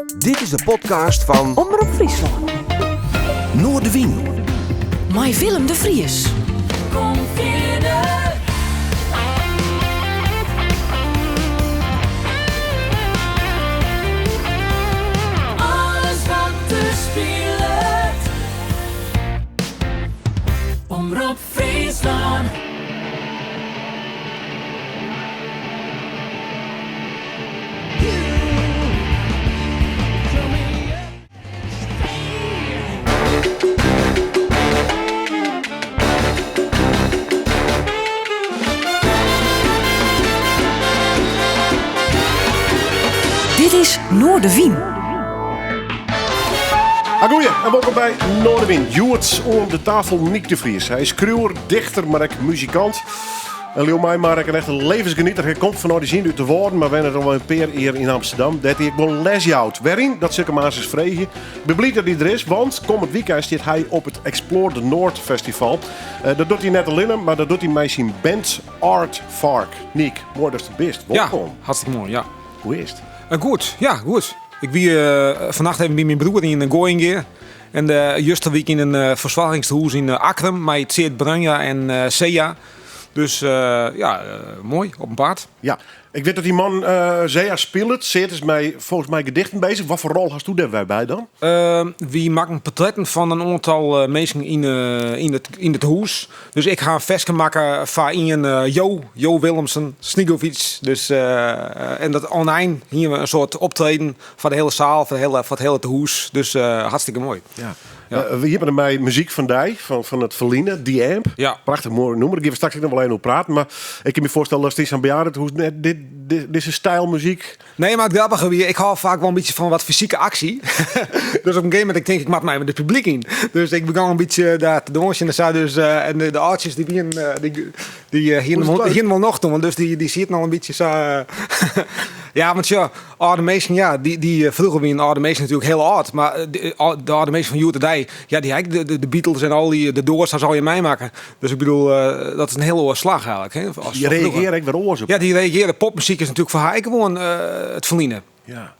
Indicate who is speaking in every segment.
Speaker 1: Dit is de podcast fan
Speaker 2: Omrop Fryslân.
Speaker 1: Noardewyn.
Speaker 2: Mei Willem de Vries.
Speaker 3: Kom fierder. Alles wat der spilet. Omrop Fryslân.
Speaker 2: Dit is Noardewyn.
Speaker 4: Agoeie en wolkom by Noardewyn. Hjoed oan de tafel Nyk de Vries. Hy is skriuwer, dichter, mar ek muzikant. En leau my mar ek in echte levensgenieter. Hy komt fan orizjine út de Wâlden, mar wennet al in pear jier yn Amsterdam, dêr't hy ek wol les jout. Wêryn? Dat sil ik him aansens freegje. Ik bin bliid dat hy der is, want kommend wykein stiet hy op it Explore the North Festival. Eh, dat docht hy net allinne, mar dat docht hy mei syn band Art Vark. Nyk, moai datst der bist. Wolkom.
Speaker 5: Ja, hartstikke moai, ja.
Speaker 4: Hoe is it?
Speaker 5: Eh, goed, ja, goed. Ik wie eh, fannacht even by myn broer yn Goaiïngea. En uh, juster wie ik yn in uh, fersoargingstehûs yn Akkrum mei Tseard Bruinja en uh, Sea. Dus ja, moai, op 'en paad.
Speaker 4: Ja, ik wit dat dy man Sea spilet. Tseard is mei folgens my gedichten beuzich. Watfoar rol hasto dêr wer by dan?
Speaker 5: Wy makken portretten fan in oantal minsken yn it hûs. Dus ik ha in ferske makke foar ien Jo, Jo Willemsen, Snigovic. Dus, en dat oan ein hiene we in soart optreden foar de hiele saal, foar it hiele tehûs. Dus hartstikke moai.
Speaker 4: Ja. Ja. We hiene mei muzyk fan dy, fan it ferline, The Amp.
Speaker 5: Ja.
Speaker 4: Prachtich moai nûmer. Dêr gean we straks ek noch wol even oer praten. Mar ik kin my foarstelle dat yn sa'n bejaardetehûs net dit, dit, dizze styl muzyk.
Speaker 5: Nee, mar it grappige wie, ik hâld faak wol in bytsje fan wat fysike aksje. Dus op in gegeven momint ik tink, ik moat mei it publyk yn. Dus ik begûn in bytsje dêr te dûnsjen en sa. Dus, en de âldsjes dy wienen, dy hienen wol nocht oan. Dus dy sieten al in bytsje sa. Ja, want sjoch, âlde minsken, ja, dy froeger wienen âlde minsken natuerlik hiel âld, mar de âlde minsken fan hjoed-de-dei, ja, dy ha ek de Beatles en al dy, de Doors, ha se allegear meimakke. Dus ik bedoel, dat is in hiel oar slach eigenlik. Hè, as
Speaker 4: Dy
Speaker 5: fan froeger.
Speaker 4: reagearje ek wer oars op.
Speaker 5: Ja, dy reagearje. Popmuzyk is natuerlik foar har ek gewoan it ferline.
Speaker 4: Ja.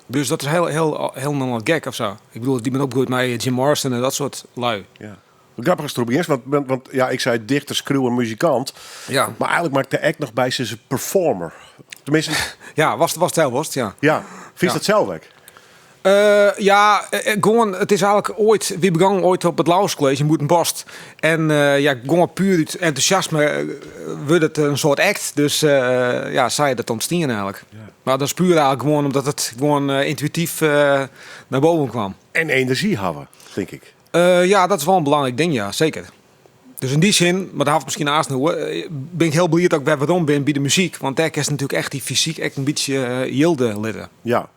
Speaker 5: Dus dat is hiel, hiel, hielendal gek of sa. Ik bedoel, dy binne opgroeid mei Jim Morrison en dat soart lui.
Speaker 4: Ja. Grappich ast deroer begjinst, want ja, ik sei dichter, skriuwer, muzikant.
Speaker 5: Ja.
Speaker 4: Mar eigentlik moat ik der ek noch by sizze performer. Teminsten.
Speaker 5: Ja, watst sels wolst, ja.
Speaker 4: Ja, fynst
Speaker 5: Ja.
Speaker 4: dat sels ek?
Speaker 5: Ja, gewoan, it is eigenlik oait, wy begongen oait op it Lauwerscollege yn Bûtenpost. En ja, gewoan puer út entûsjasme wurdt it in soart act. Dus ja, sa is dat ûntstien eigenlik.
Speaker 4: Ja.
Speaker 5: Mar dat is puer eigenlik gewoan omdat it gewoan yntuïtyf nei boven kwam.
Speaker 4: En enerzjy hawwe, tink ik.
Speaker 5: Ja, dat is wol in belangryk ding, ja, seker. Dus yn dy sin, mar dêr ha we it miskien aanst oer, bin ik hiel bliid dat ik wer werom bin by de muzyk. Want dêr kinst natuerlik echt dy fysyk ek in bytsje jilde litte.
Speaker 4: Ja,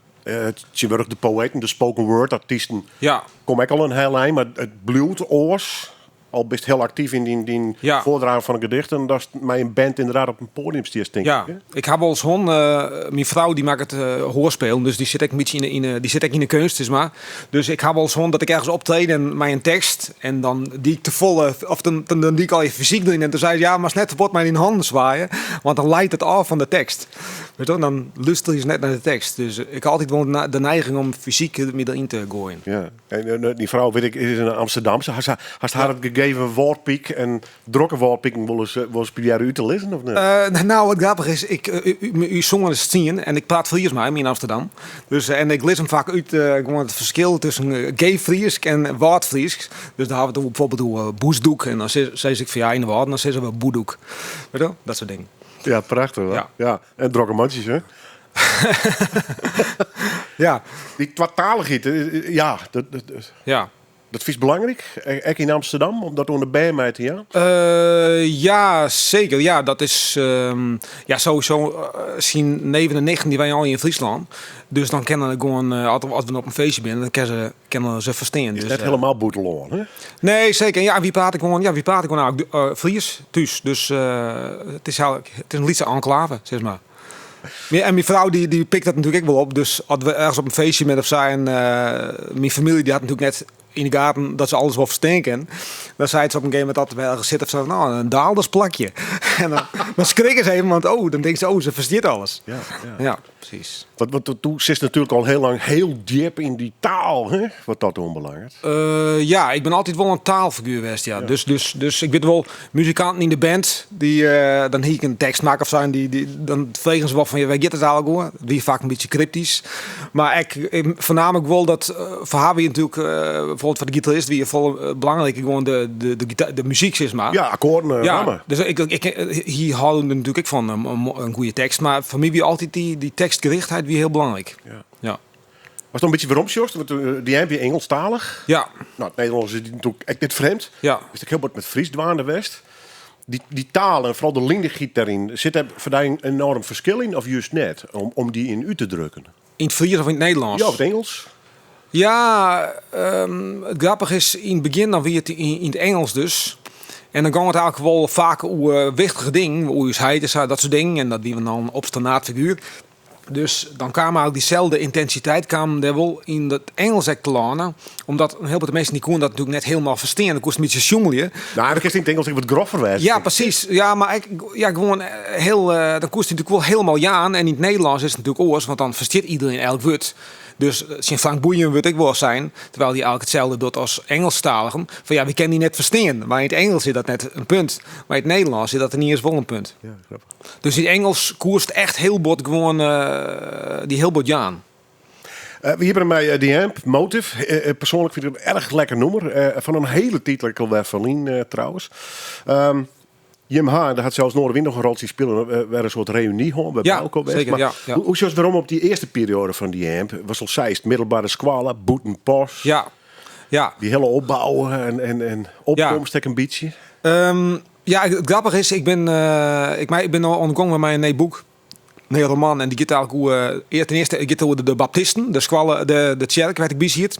Speaker 4: tsjintwurdich de poëten, de spoken word artysten,
Speaker 5: Ja.
Speaker 4: komme ek al in hiel ein, mar it bliuwt oars. Al bist hiel aktyf yn dyn
Speaker 5: Ja.
Speaker 4: foardragen fan de gedichten, datst mei in band ynderdaad op in poadium stiest, tink
Speaker 5: Ja,
Speaker 4: ik, hè?
Speaker 5: ik ha wolris hân, myn frou dy makket hoarspelen, dus dy sit ek in bytsje yn de, dy sit ek yn de keunst, sis mar. Dus ik ha wolris hân dat ik ergens optrede en mei in tekst en dan die ik te folle, of dan, dan, dan die ik al je fysyk deryn en toen sei se, ja, moatst net te bot mei dyn hannen swaaie, want dan leit it ôf fan de tekst. Weet je, dan lústerje se net nei de tekst. Dus ik ha altyd wol de neiging om fysyk my deryn te goaien.
Speaker 4: Ja. En dyn frou, wit ik, is in Amsterdamse. Hast har it gegeven Wâldpyk en drokke Wâldpiken wolris probearre út te lizzen of net?
Speaker 5: Nou, wat grappich is, ús soan is 10 en ik praat Fries mei him yn Amsterdam. Dus, en ik lis him faak út gewoan it ferskil tusken geef Frysk en Wâldfrysk. Dus dan ha we it bijvoorbeeld oer bûsdoek en dan sis ik fan ja, yn de Wâlden dan sizze we boedoek. Weet je, dat soart dingen.
Speaker 4: Ja, prachtich.
Speaker 5: Ja.
Speaker 4: Ja. En drokke mantsjes, hè?
Speaker 5: Ja.
Speaker 4: Dy twatalichheid, ja, dat,
Speaker 5: Ja.
Speaker 4: dat fynst belangryk, ek yn Amsterdam, om dat oan de bern mei te jaan?
Speaker 5: Ja, seker. Ja, dat is, ja, sowieso syn neven en nichten dy wenje al yn Fryslân. Dus dan kinne gewoan, as we op in feestje binne, dan kinne se ferstean.
Speaker 4: Is
Speaker 5: Dus,
Speaker 4: net hielendal bûtenlân, hè?
Speaker 5: Nee, seker. Ja, wy prate gewoan, ja, wy prate gewoan eigentlik Fries thús. Dus it is eigentlik, it is in lytse enklave, sis mar. En myn frou dy pikt dat natuerlik ek wol op. Dus as we ergens op in feestje binne of sa en myn famylje dy hat natuerlik net yn de gaten dat se alles wol ferstean kin. Dan seit se op in gegeven momint dat we ergens sitte of zo, nou, in daalders plakje. En dan schrikken ze even, want oh, dan denkt ze, oh, ze verstiet alles.
Speaker 4: Ja.
Speaker 5: Ja, precies.
Speaker 4: Want toen zit natuurlijk al heel lang heel diep in die taal, hè, wat dat onbelangrijk.
Speaker 5: Ja, ik ben altijd wel een taalfiguur geweest, ja. Dus ik weet wel, muzikanten in de band, die dan hier een tekst maken of zo, en die, dan vregen ze wel van, ja, wij get het eigenlijk hoor. Die vaak een beetje cryptisch. Maar ik voornamelijk wel dat voor haar wie natuurlijk, bijvoorbeeld voor de gitarist, wie vol belangrijk gewoon de muziek is, maar.
Speaker 4: Ja, akkoorden,
Speaker 5: Ja,
Speaker 4: rammen.
Speaker 5: dus hier houden we natuurlijk ik van een goede tekst, maar voor mij wie altijd die tekstgerichtheid wie heel belangrijk.
Speaker 4: Was het een beetje waarom, Sjors? Want die heb je Engelstalig.
Speaker 5: Ja.
Speaker 4: Nou, het Nederlands is natuurlijk echt niet vreemd. Is het heel wat met Fries dwaande West. Die taal en vooral de lindigheid daarin, zit er voor jou een enorm verschil in of juist net? Om die in u te drukken?
Speaker 5: In het Fries of in het Nederlands?
Speaker 4: Ja, of het Engels.
Speaker 5: Ja, het grappige is, in het begin dan weer het in het Engels dus. En dan kwam het eigenlijk wel vaak hoe wichtige dingen, hoe is hij, dus, dat soort dingen. En dat die we dan op standaard figuur. Dus dan kwam eigenlijk diezelfde intensiteit kwam er wel in het Engels ook te landen. Omdat een heleboel mensen die konden dat natuurlijk net helemaal verstaan. Dan kost een beetje sjoemelen.
Speaker 4: Nou, dan is het in het Engels wat groffer wijs.
Speaker 5: Ja, precies. Ja, maar ik, ja, gewoon heel, dan kost het natuurlijk wel helemaal ja aan. En in het Nederlands is het natuurlijk oors, want dan versteert iedereen elk woord. Dus zijn Frank Boeien wil ik wel zijn, terwijl die eigenlijk hetzelfde doet als Engelstaligen. Van ja, we kennen die net verstaan. Maar in het Engels zit dat net een punt. Maar in het Nederlands zit dat er niet eens wel een punt.
Speaker 4: Ja, grappig.
Speaker 5: Dus in het Engels koerst echt heel bot gewoon die heel bot jaan.
Speaker 4: We hebben mij die Amp, Motive. Persoonlijk vind ik het een erg lekker nummer. Van een hele titel, ik al weer verlien trouwens. Jim H, daar had zelfs Noorderwind nog een rol zien spelen. Werd een soort reunie hoor, bij
Speaker 5: Ja,
Speaker 4: Bouko geweest.
Speaker 5: zeker,
Speaker 4: Maar
Speaker 5: ja, ja.
Speaker 4: hoe is het waarom op die eerste periode van die Amp? Was al zeist, middelbare squalen, boeten, pos.
Speaker 5: Ja, ja.
Speaker 4: Die hele opbouw en opkomst een beetje.
Speaker 5: Ja, het grappige is, ik ben al ontgongen met mijn nieuw boek. Nee, roman. En die gaat eigenlijk hoe ten eerste, ik gaat over de Baptisten, de squallen, de kerk, werd ik bij hier.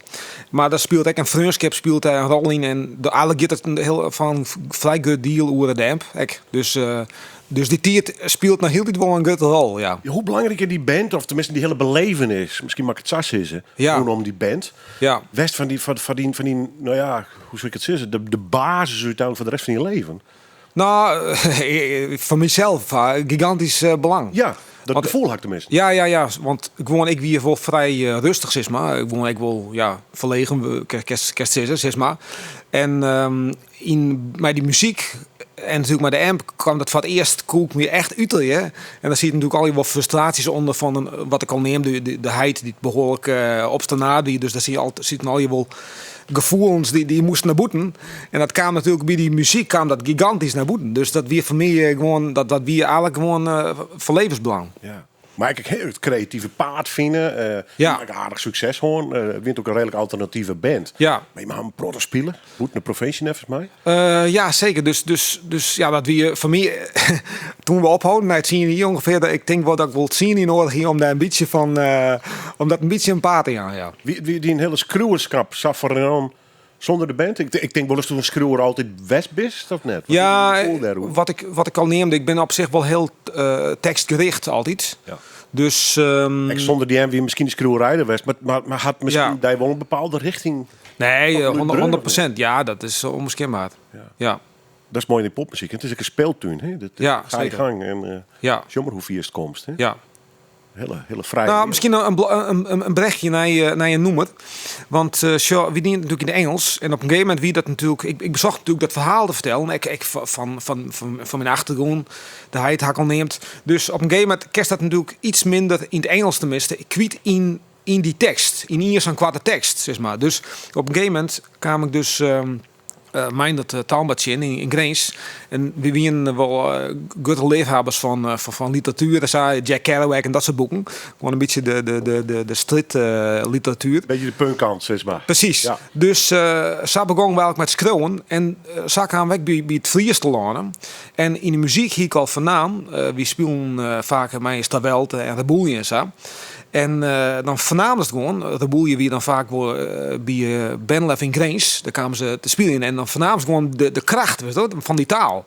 Speaker 5: Maar daar speelt ook een vriendschap speelt daar een rol in. En de, eigenlijk gaat het een heel van vrij goed deal over de amp. Ik. Dus die tijd speelt nog heel tijd wel een grote rol, ja.
Speaker 4: Ja, hoe belangrijk die band, of tenminste die hele belevenis, misschien mag ik het zo zeggen, gewoon om die band. West van die, van, van die, van die, nou ja, hoe zou ik het zeggen, de basis uiteindelijk voor de rest van je leven.
Speaker 5: Nou, voor mezelf, gigantisch belang.
Speaker 4: Ja, dat gevoel had ik tenminste.
Speaker 5: Ja, ja, ja, want gewoon ik wie wel vrij rustig, zeg maar. Ik woon ik wel, ja, verlegen, we, kerst, kerst, zeg maar. En in bij die muziek en natuurlijk maar de amp kwam dat voor het eerst koel ik me echt uit, hè. En dan zie je natuurlijk al die wat frustraties onder van een, wat ik al neem, de heid die behoorlijk op die, dus daar zie je al, zitten al je wel gevoelens die moesten naar boeten. En dat kwam natuurlijk bij die muziek kwam dat gigantisch naar boeten. Dus dat weer voor mij gewoon, dat, dat weer eigenlijk gewoon voor levensbelang.
Speaker 4: Ja. Maar ik heel het creatieve paard vinden. Ik aardig succes hoor. Wint ook een redelijk alternatieve band. Maar je mag een proto spelen. Moet een provincie volgens mij.
Speaker 5: Ja, zeker. Dus ja, dat we voor mij toen we ophouden, nou, het zien hier ongeveer. Dat ik denk wel dat ik wil zien in nodig hier om daar een beetje van om dat een beetje een paard te gaan. Ja.
Speaker 4: Wie die een hele schreeuwerschap zag voor een zonder de band? Ik denk wel eens toen een schreeuwer altijd West is, of net? Wat
Speaker 5: Ja,
Speaker 4: is het gevoel daar, hoe?
Speaker 5: wat ik al neemde, ik ben op zich wel heel tekstgericht altijd. Dus
Speaker 4: Ik zonder die MW misschien de schreeuwerij er was, maar had misschien daar wel een bepaalde richting?
Speaker 5: Nee,
Speaker 4: Of Luc Brunner,
Speaker 5: 100%. Ja, dat is onmiskenbaar.
Speaker 4: Dat is mooi in de popmuziek. Het is ook een speeltuin, hè? Dat ga je gang en jammer hoe vier het komt, hè? Hele, hele vrije wereld.
Speaker 5: Misschien een berichtje naar je noemer. Want sure, we dienen natuurlijk in het Engels. En op een gegeven moment wie dat natuurlijk... Ik bezocht natuurlijk dat verhaal te vertellen. Ik, ik van, van, van, van mijn achtergrond, de hij het hak al neemt. Dus op een gegeven moment kerst dat natuurlijk iets minder in het Engels tenminste. Ik kwiet in die tekst. In hier zo'n kwarte tekst, zeg maar. Dus op een gegeven moment kwam ik dus... mijn dat taalbadje in Grins. En we waren wel goede liefhebbers van literatuur. Daar zei Jack Kerouac en dat soort boeken. Gewoon een beetje de street literatuur.
Speaker 4: Beetje de punkkant, zeg maar.
Speaker 5: Precies. Dus zo begon wel met schreeuwen. En zo kwamen we bij het Fries te landen. En in de muziek hier ik al vandaan. We spelen vaak mijn Stawelte en Reboelje en zo. En dan voornamelijk het gewoon, Reboelje wie dan vaak wel bij Benlef in Grins, daar kwamen ze te spelen. En dan voornamelijk gewoon de kracht, weet je wel, van die taal.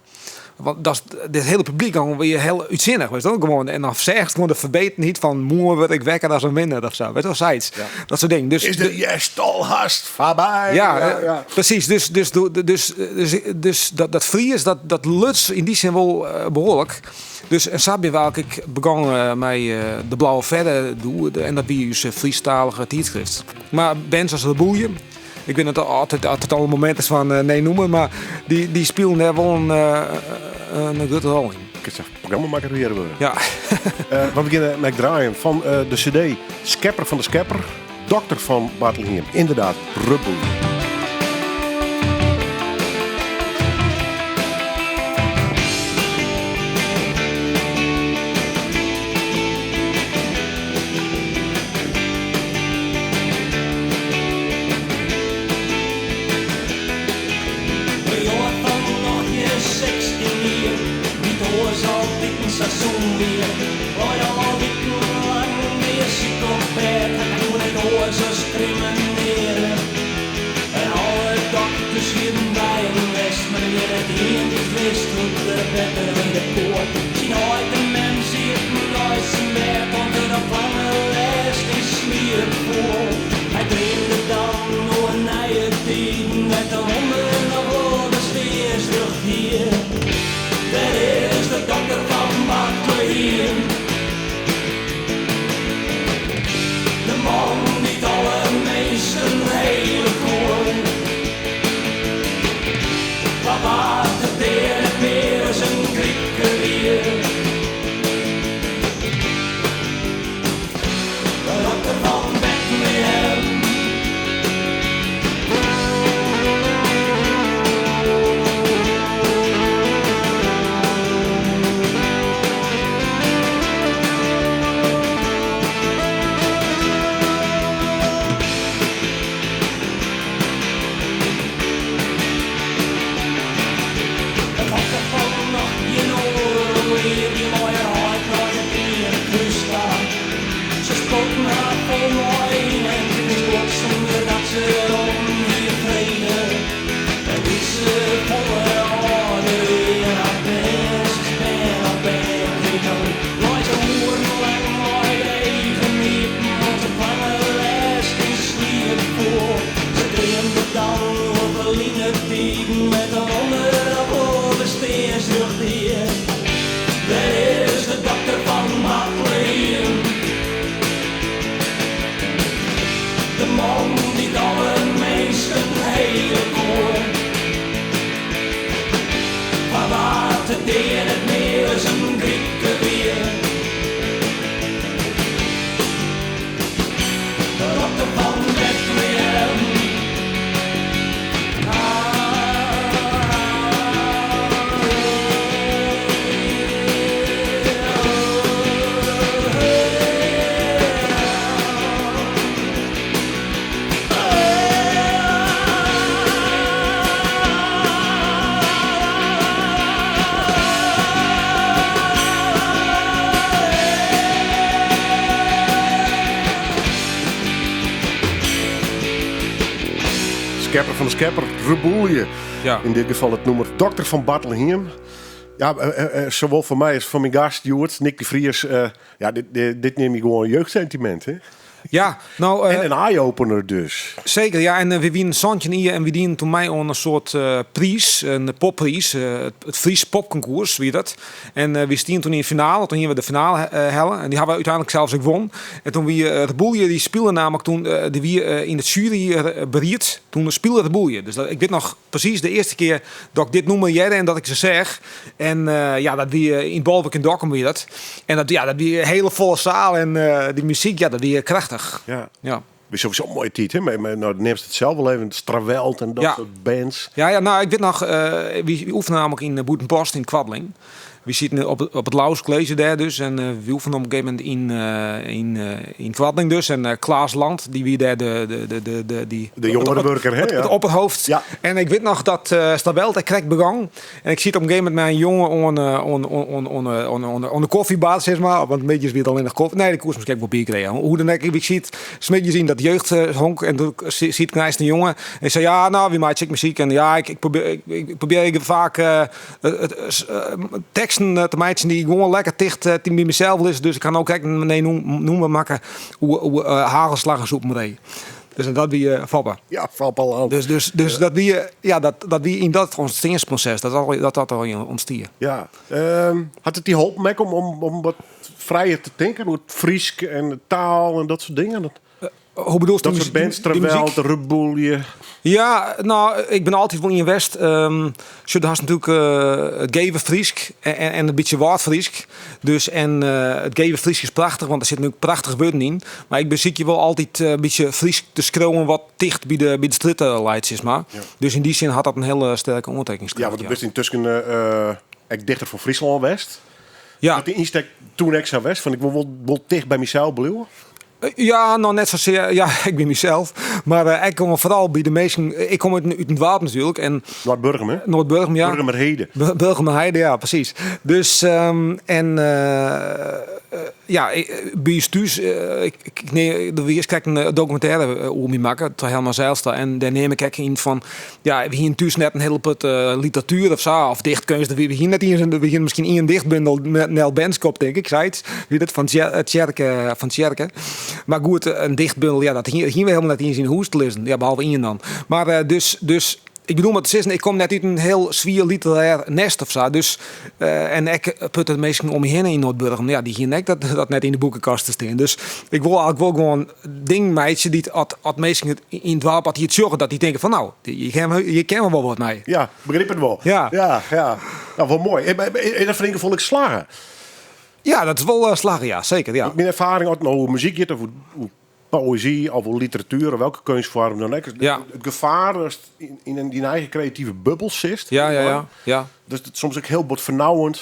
Speaker 5: Want dat dit hele publyk dan wie hiel útsinnich, witst wol, gewoan. En dan seachst gewoan de ferbetenheid fan moarn wurd ik wekker as in winner of sa, witst wol, sayts. Dat soart dingen. Dus
Speaker 4: Is de hjerst al hast foarby?
Speaker 5: Ja, precies. Dus, dus, dus, dus, dus dat, dat Fries, dat, dat luts yn dy sin wol behoarlik. Dus en sa binne wy ek begûn mei De Blauwe Fedde doe, en dat wie ús Frysktalige tydskrift. Mar bands as Reboelje, ik wit net oft it, oft it al in momint is fan nee noemen, mar dy, dy spilen dêr wol in, in grutte rol yn.
Speaker 4: Ik kin programmamakker weer wurde.
Speaker 5: Ja.
Speaker 4: We begjinne mei draaien fan de CD Skepper fan de Skepper, Dokter fan Bartlehiem. Inderdaad, Reboelje.
Speaker 3: De jonge fan noch gjin 16 jier, dy't oars altiten sa sûn wie, leit al wikenlang deasiik op bêd. Hy koe net oars as krimmeneare. En alle dokters hienen by him west, mar der wie net ien dy't wist hoe't er better wurde koe. Syn heit en mem sieten neist syn bêd, oant er op lange lêst yn sliep foel. Hy dreamde dan oer nije tiden, wêr't de wûnder noch wol besteansrjocht hie. Dêr is de dokter fan Bartlehiem. De man dy't alle minsken hele koe. Foar wa't de dea net mear as in grypke wie. De dokter fan Bethlehem. De dokter fan noch gjin oardel jier gie mei har heit nei it Griene Krús ta. Se spoten har fol mei ynentingsguod sûnder dat se derom hie frege. En doe't se folle âlder wie en har bern op bêd krigen, lei se oerenlang mei de eagen iepen oant se op lange lêst yn sliep foel. Se dreamde dan oer ferline tiden wêr't de wûnder noch wol besteansrjocht hie. Dêr is de dokter fan Bartlehiem. De man dy't alle minsken hele koe. Foar wa't de dea net mear as in grypke wie. De dokter fan Bethlehem.
Speaker 4: Skepper fan de Skepper, Reboelje.
Speaker 5: Ja.
Speaker 4: Yn dit gefal it nûmer Dokter fan Bartlehiem. Ja, sawol foar my as foar myn gast hjoed, Nyk de Vries. Ja, dit, dit, dit neame je gewoan jeugdsentiment, hè?
Speaker 5: Ja, nou,
Speaker 4: En in eye-opener dus.
Speaker 5: Seker, ja. En wy wienen 17 jier en wy dienen toen mei oan in soart priis, in poppriis, it Fries Popconcours wie dat. En wy stienen toen yn de finale, toen hienen we de finale helle en dy ha we úteinlik sels ek wûn. En toen wie Reboelje, dy spile namelijk toen, dy wie yn it sjueryberied, toen spile Reboelje. Dus dat, ik wit noch presys de earste kear dat ik dit nûmer hearde en dat ik se seach. En ja, dat wie yn Bolwurk yn Dokkum wie dat. En dat, ja, dat wie in hiele folle saal en dy muzyk, ja, dat wie krachtich.
Speaker 4: Ja.
Speaker 5: Ja.
Speaker 4: Wie sowieso in moaie tiid, hè? Mar, no, neamst it sels wol even, Straweld en dat
Speaker 5: Ja.
Speaker 4: soart bands.
Speaker 5: Ja, ja, nou, ik wit noch, wy oefenen namelijk yn Bûtenpost yn Kwadling. Wy sieten op it Lauwers College dêr dus en wy oefenen op in gegeven momint yn Koartling dus. En Klaas Land, dy wie dêr de dy
Speaker 4: De jongerenwurker, hè?
Speaker 5: Het opperhoofd.
Speaker 4: Ja.
Speaker 5: En ik wit noch dat Stabelt ek krekt begong. En ik siet op in gegeven momint mei in jonge oan de koffiebar, sis mar. Want middeis wie it allinnich kofje. Nee, de koe miskien ek wol bier krije. Hoe dan ek, ik siet smiddeis yn dat jeugdhonk en doe siet ik neist in jonge. En ik sei, ja, nou, wy meitsje ek muzyk. En ja, ik probearje faak teksten te meitsjen dy't gewoan lekker ticht by mysels lizze. Dus ik ha no krekt in nûmer makke oer hagelslag en sûpenree. Dus dat wie Foppe.
Speaker 4: Ja, Foppe Land.
Speaker 5: Dus dat wie, ja, dat wie yn dat ûntsteansproses, dat dat al ûntstie.
Speaker 4: Ja. Hat it dy holpen ek om wat frijer te tinken oer it Frysk en de taal en dat soart dingen?
Speaker 5: Hoe bedoelst
Speaker 4: Dat soort bands,
Speaker 5: die muzyk?
Speaker 4: Treweld, Reboelje.
Speaker 5: Ja, nou, ik bin altyd wol ien west. Sjoch, do hast natuerlik it geve Frysk en in bytsje Wâldfrysk. Dus, en it geve Frysk is prachtich, want der sitte natuerlik prachtige wurden yn. Mar ik besykje wol altyd in bytsje Frysk te skriuwen wat ticht by de strjitte leit, sis mar.
Speaker 4: Ja.
Speaker 5: Dus yn dy sin hat dat in hiele sterke oantekeningskracht.
Speaker 4: Ja, want do bist yntusken ek dichter fan Fryslân west.
Speaker 5: Ja.
Speaker 4: Hat dy ynstek toen ek sa west, fan ik wol wol ticht by mysels bliuwe?
Speaker 5: Ja, no net sasear. Ja, ik bin mysels. Mar ik kom foaral by de minsken. Ik kom út in doarp natuerlik. En
Speaker 4: Noardburgum, hè?
Speaker 5: Noardburgum, ja.
Speaker 4: Burgumerheide.
Speaker 5: Burgumerheide, ja, presys. Dus, en ja, by ús thús, ik neam, der wie earst krekt in dokumintêre oer my makke, troch Helma Zijlstra. En dêr neam ik ek yn fan, ja, we hienen thús net in hiele put literatuer of sa, of dichtkeunst. We hienen net iens in, we hienen miskien ien dichtbundel met Nel Benskop, tink ik, sayts. Wie dat fan Tsjerke, fan Tsjerke. Mar goed, in dichtbundel, ja, dat hienen we hielendal net iens yn hûs te lizzen. Ja, behalve ien dan. Mar dus, ik bedoel mar te sizzen, ik kom net út in hiel swier literêr nest of sa. Dus, en ek putte de minsken om my hinne yn Noardburgum, ja, dy hienen ek dat net yn de boekekast te stean. Dus ik wol eigentlik wol gewoan dingen meitsje dy't at minsken it yn it doarp, at dy it sjogge, dat dy tinke fan nou, hjir kinne we wol wat mei.
Speaker 4: Ja, begryp it wol.
Speaker 5: Ja.
Speaker 4: Ja, ja. Nou, wol moai. Is dat foar dyn gefoel ek slagge?
Speaker 5: Ja, dat is wol slagge, ja, seker. Ja.
Speaker 4: Myn erfaring as it no oer muzyk giet of oer poëzy of oer literatuer of welke keunstfoarm dan ek, it gefaar datst yn dyn eigen kreative bubbel sitst.
Speaker 5: Ja, ja, ja, ja.
Speaker 4: Dat it soms ek hiel bot fernauwend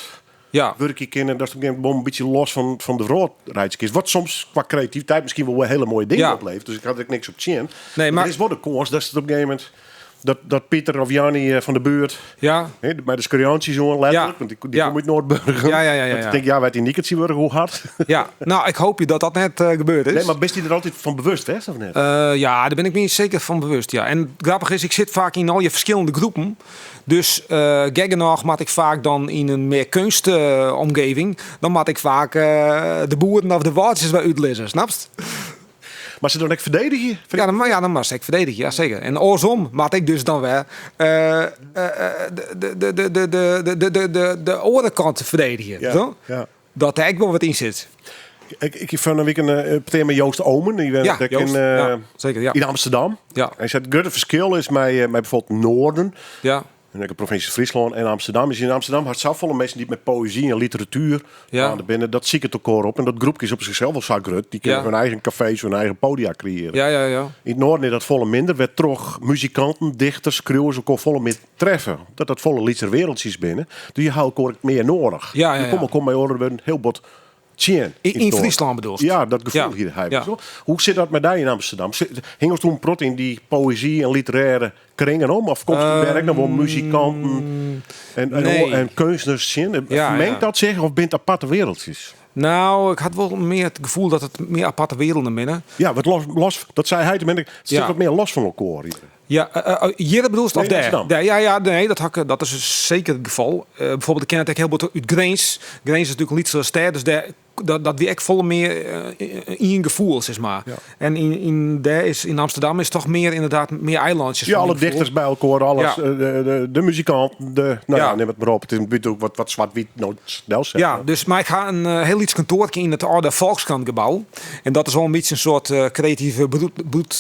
Speaker 4: wurkje kin en datst op in gegeven momint in bytsje los fan de wrâld reitsje kinst. Wat soms kwa kreativiteit miskien wol hiele moaie dingen opleveret, dus ik ha der ek niks op tsjin.
Speaker 5: Nee, mar
Speaker 4: der is wol de kâns datst it op in gegeven momint dat Pieter of Jannie fan de buert, hè, mei de skriantsjes oan letterlik, want dy komme út Noardburgum. Dat dy tinkt, ja, wêr't dy Niket syn wurk hoe hard.
Speaker 5: Ja, nou, ik hoopje dat dat net gebeurd is.
Speaker 4: Nee, mar bist dy der altyd fan bewust west of net?
Speaker 5: Ja, dêr bin ik my seker fan bewust, ja. En grappich is, ik sit faak yn al dy ferskillende groepen. Dus gek genôch moat ik faak dan yn in mear keunstomgeving, dan moat ik faak de boeren of de wâltsjes wer útlizze, snapst?
Speaker 4: Mar se dan ek ferdedigje?
Speaker 5: Ja, dan, ja, dan moatst ek ferdedigje, ja, seker. En oarsom moat ik dus dan wer de oare kant ferdedigje. Zo? Dat der ek wol wat yn sit.
Speaker 4: Ik fan in wike in petear mei Joost Oomen. Dy wennet
Speaker 5: Ja,
Speaker 4: ek in,
Speaker 5: Joost, ja, seker, ja.
Speaker 4: yn Amsterdam. Hy sei, it grutte ferskil is mei byfoarbyld Noarden. En ek de provinsje Fryslân en Amsterdam. Is yn Amsterdam hast safolle minsken dy't mei poëzy en literatuer dwaande binne. Dat siket elkoar op. En dat groepke is op sichsels al sa grut. Dy kinne hun eigen kafees, hun eigen podia kreëarje. Yn it Noarden is dat folle minder, wêrtroch muzikanten, dichters, skriuwers elkoar folle mear treffe. Dat dat folle lytser wereldsjes binne. Dus je ha elkoar ek mear nedich. Je komme elkoar mei oare wurden hiel bot tsjin.
Speaker 5: Yn Fryslân bedoelst?
Speaker 4: Ja, dat gefoel hie hy. Hoe sit dat mei dy yn Amsterdam? Hingest in protte yn dy poëzy en literêre kringen om? Of komst dêr ek noch wol muzikanten
Speaker 5: Nee.
Speaker 4: en keunstners tsjin? Fermingt dat sich of binne it aparte wereldsjes?
Speaker 5: Nou, ik ha wol mear it gefoel dat it mear aparte werelden binne.
Speaker 4: Ja, wat los, los, dat sei hy tenminste, it sit wat mear los fan elkoar.
Speaker 5: Ja, hjir bedoelst of
Speaker 4: Nee,
Speaker 5: dêr?
Speaker 4: Amsterdam.
Speaker 5: Dêr, ja, ja, nee, dat ha ik, dat is seker it gefal. Byfoarbyld, ik ken it ek hiel bot út Grins. Grins is natuerlik in lytsere stêd, dus dêr, dat, dat wie ek folle mear ien gefoel, sis mar. En yn, yn, dêr is, yn Amsterdam is toch mear inderdaad mear eilantsjes
Speaker 4: Ja,
Speaker 5: fan
Speaker 4: alle
Speaker 5: myn gefoel.
Speaker 4: dichters by elkoar, alles, de muzikanten, de, nou ja, nim it mar op. It is natuerlik wat swart-wyt no delset.
Speaker 5: Ja, dus, mar ik ha in hiel lyts kantoarke yn it âlde Volkskrantgebou. En dat is wol in bytsje in soart kreative broed, broed,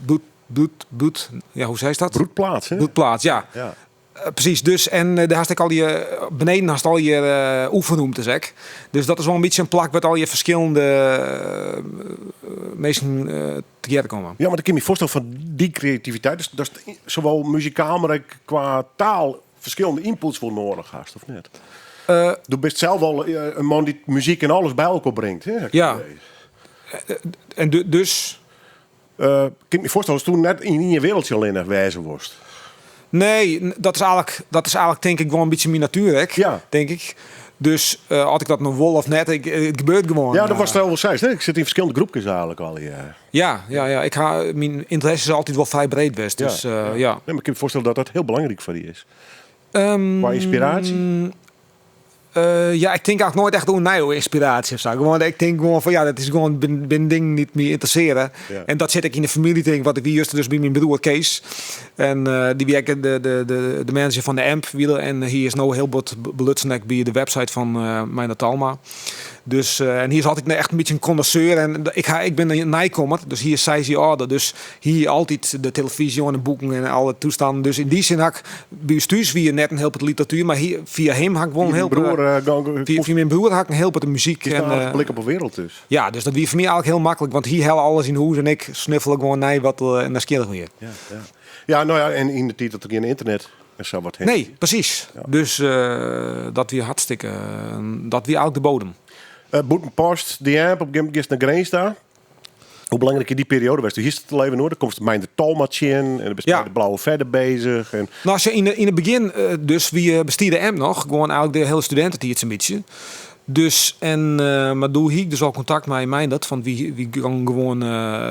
Speaker 5: broed, Broed, broed, ja, hoe seist dat?
Speaker 4: Broedplaats, hè?
Speaker 5: Broedplaats, ja. Presys, dus en dêr hast ek al dy, beneden hast al dy oefenrûmtes ek. Dus dat is wol in bytsje in plak wêr't al dy ferskillende minsken tegearre komme.
Speaker 4: Ja, mar ik kin my foarstelle fan dy kreativiteit, dus datst sawol muzikaal mar ek kwa taal ferskillende ynputs wol nedich hast, of net? Do bist sels al in man dy't muzyk en alles by elkoar bringt. Hè?
Speaker 5: Ja. En dus.
Speaker 4: Kin ik my foarstelle datsto net yn ien wereldje allinnich wêze wolst.
Speaker 5: Nee, dat is eigenlijk tink ik gewoan in bytsje myn natuer ek, tink ik. Dus as ik dat no wol of net, it gebeurt gewoan.
Speaker 4: Ja, dat watst al seist, hè? Ik sit yn ferskillende groepkes eigenlijk al. Ja.
Speaker 5: Ja. Myn ynteresse is altyd wol frij breed west. Dus, ja.
Speaker 4: Nee, mar ik kin my foarstelle dat dat hiel belangryk foar dy is. Kwa ynspiraasje?
Speaker 5: Ja, ik tink eigenlijk noait echt oer nei oer ynspiraasje of sa. Gewoan, ik tink gewoan fan ja, dat is gewoan bin dingen dy't my ynteressearje. En dat sit ek yn de famylje, tink ik, want ik wie juster dus by myn broer Kees. En dy wie ek de manager fan de AMP wie en hy is no hiel bot belutsen ek by de website fan Meindert Talma. Dus en hy is altyd echt in bytsje in connaisseur en ik bin in nijkommer, dus hy is 6 jier âlder. Dus hy hie altyd de telefyzje oan, de boeken en alle toestannen. Dus yn dy sin ha ik by ús thús wie net in hiel protte literatuer, mar hy, fia him ha ik wol in
Speaker 4: Fia
Speaker 5: hiel
Speaker 4: dyn broer,
Speaker 5: protte
Speaker 4: gong
Speaker 5: fia myn broer ha ik in hiel protte muzyk
Speaker 4: Is
Speaker 5: en,
Speaker 4: daar een blik op de wereld dus.
Speaker 5: Ja, dus dat wie foar my eigenlijk hiel maklik, want hy helle alles yn hûs en ik snuffele gewoan nei wat nijsgjirrich wie.
Speaker 4: Ja, ja. Ja, no ja, en yn de tiid dat der gjin ynternet en sa wat hinne.
Speaker 5: Nee, presys. Dus dat wie hartstikke, dat wie eigenlijk de bodem.
Speaker 4: Bûtenpost, de AMP, op in gegeven momint giest nei Grins ta. Hoe belangryk is dy perioade west? Do hiest it al even oer, dan komst Meindert Talma tsjin en dan bist mei de Blauwe Fedde bezich. En
Speaker 5: No, as je yn it begjin dus wie bestie de AMP noch, gewoan eigenlijk de hiele studintetiid sa'n bytsje. Dus, en, mar doe hie ik dus al kontakt mei Meindert, want wy gongen gewoan,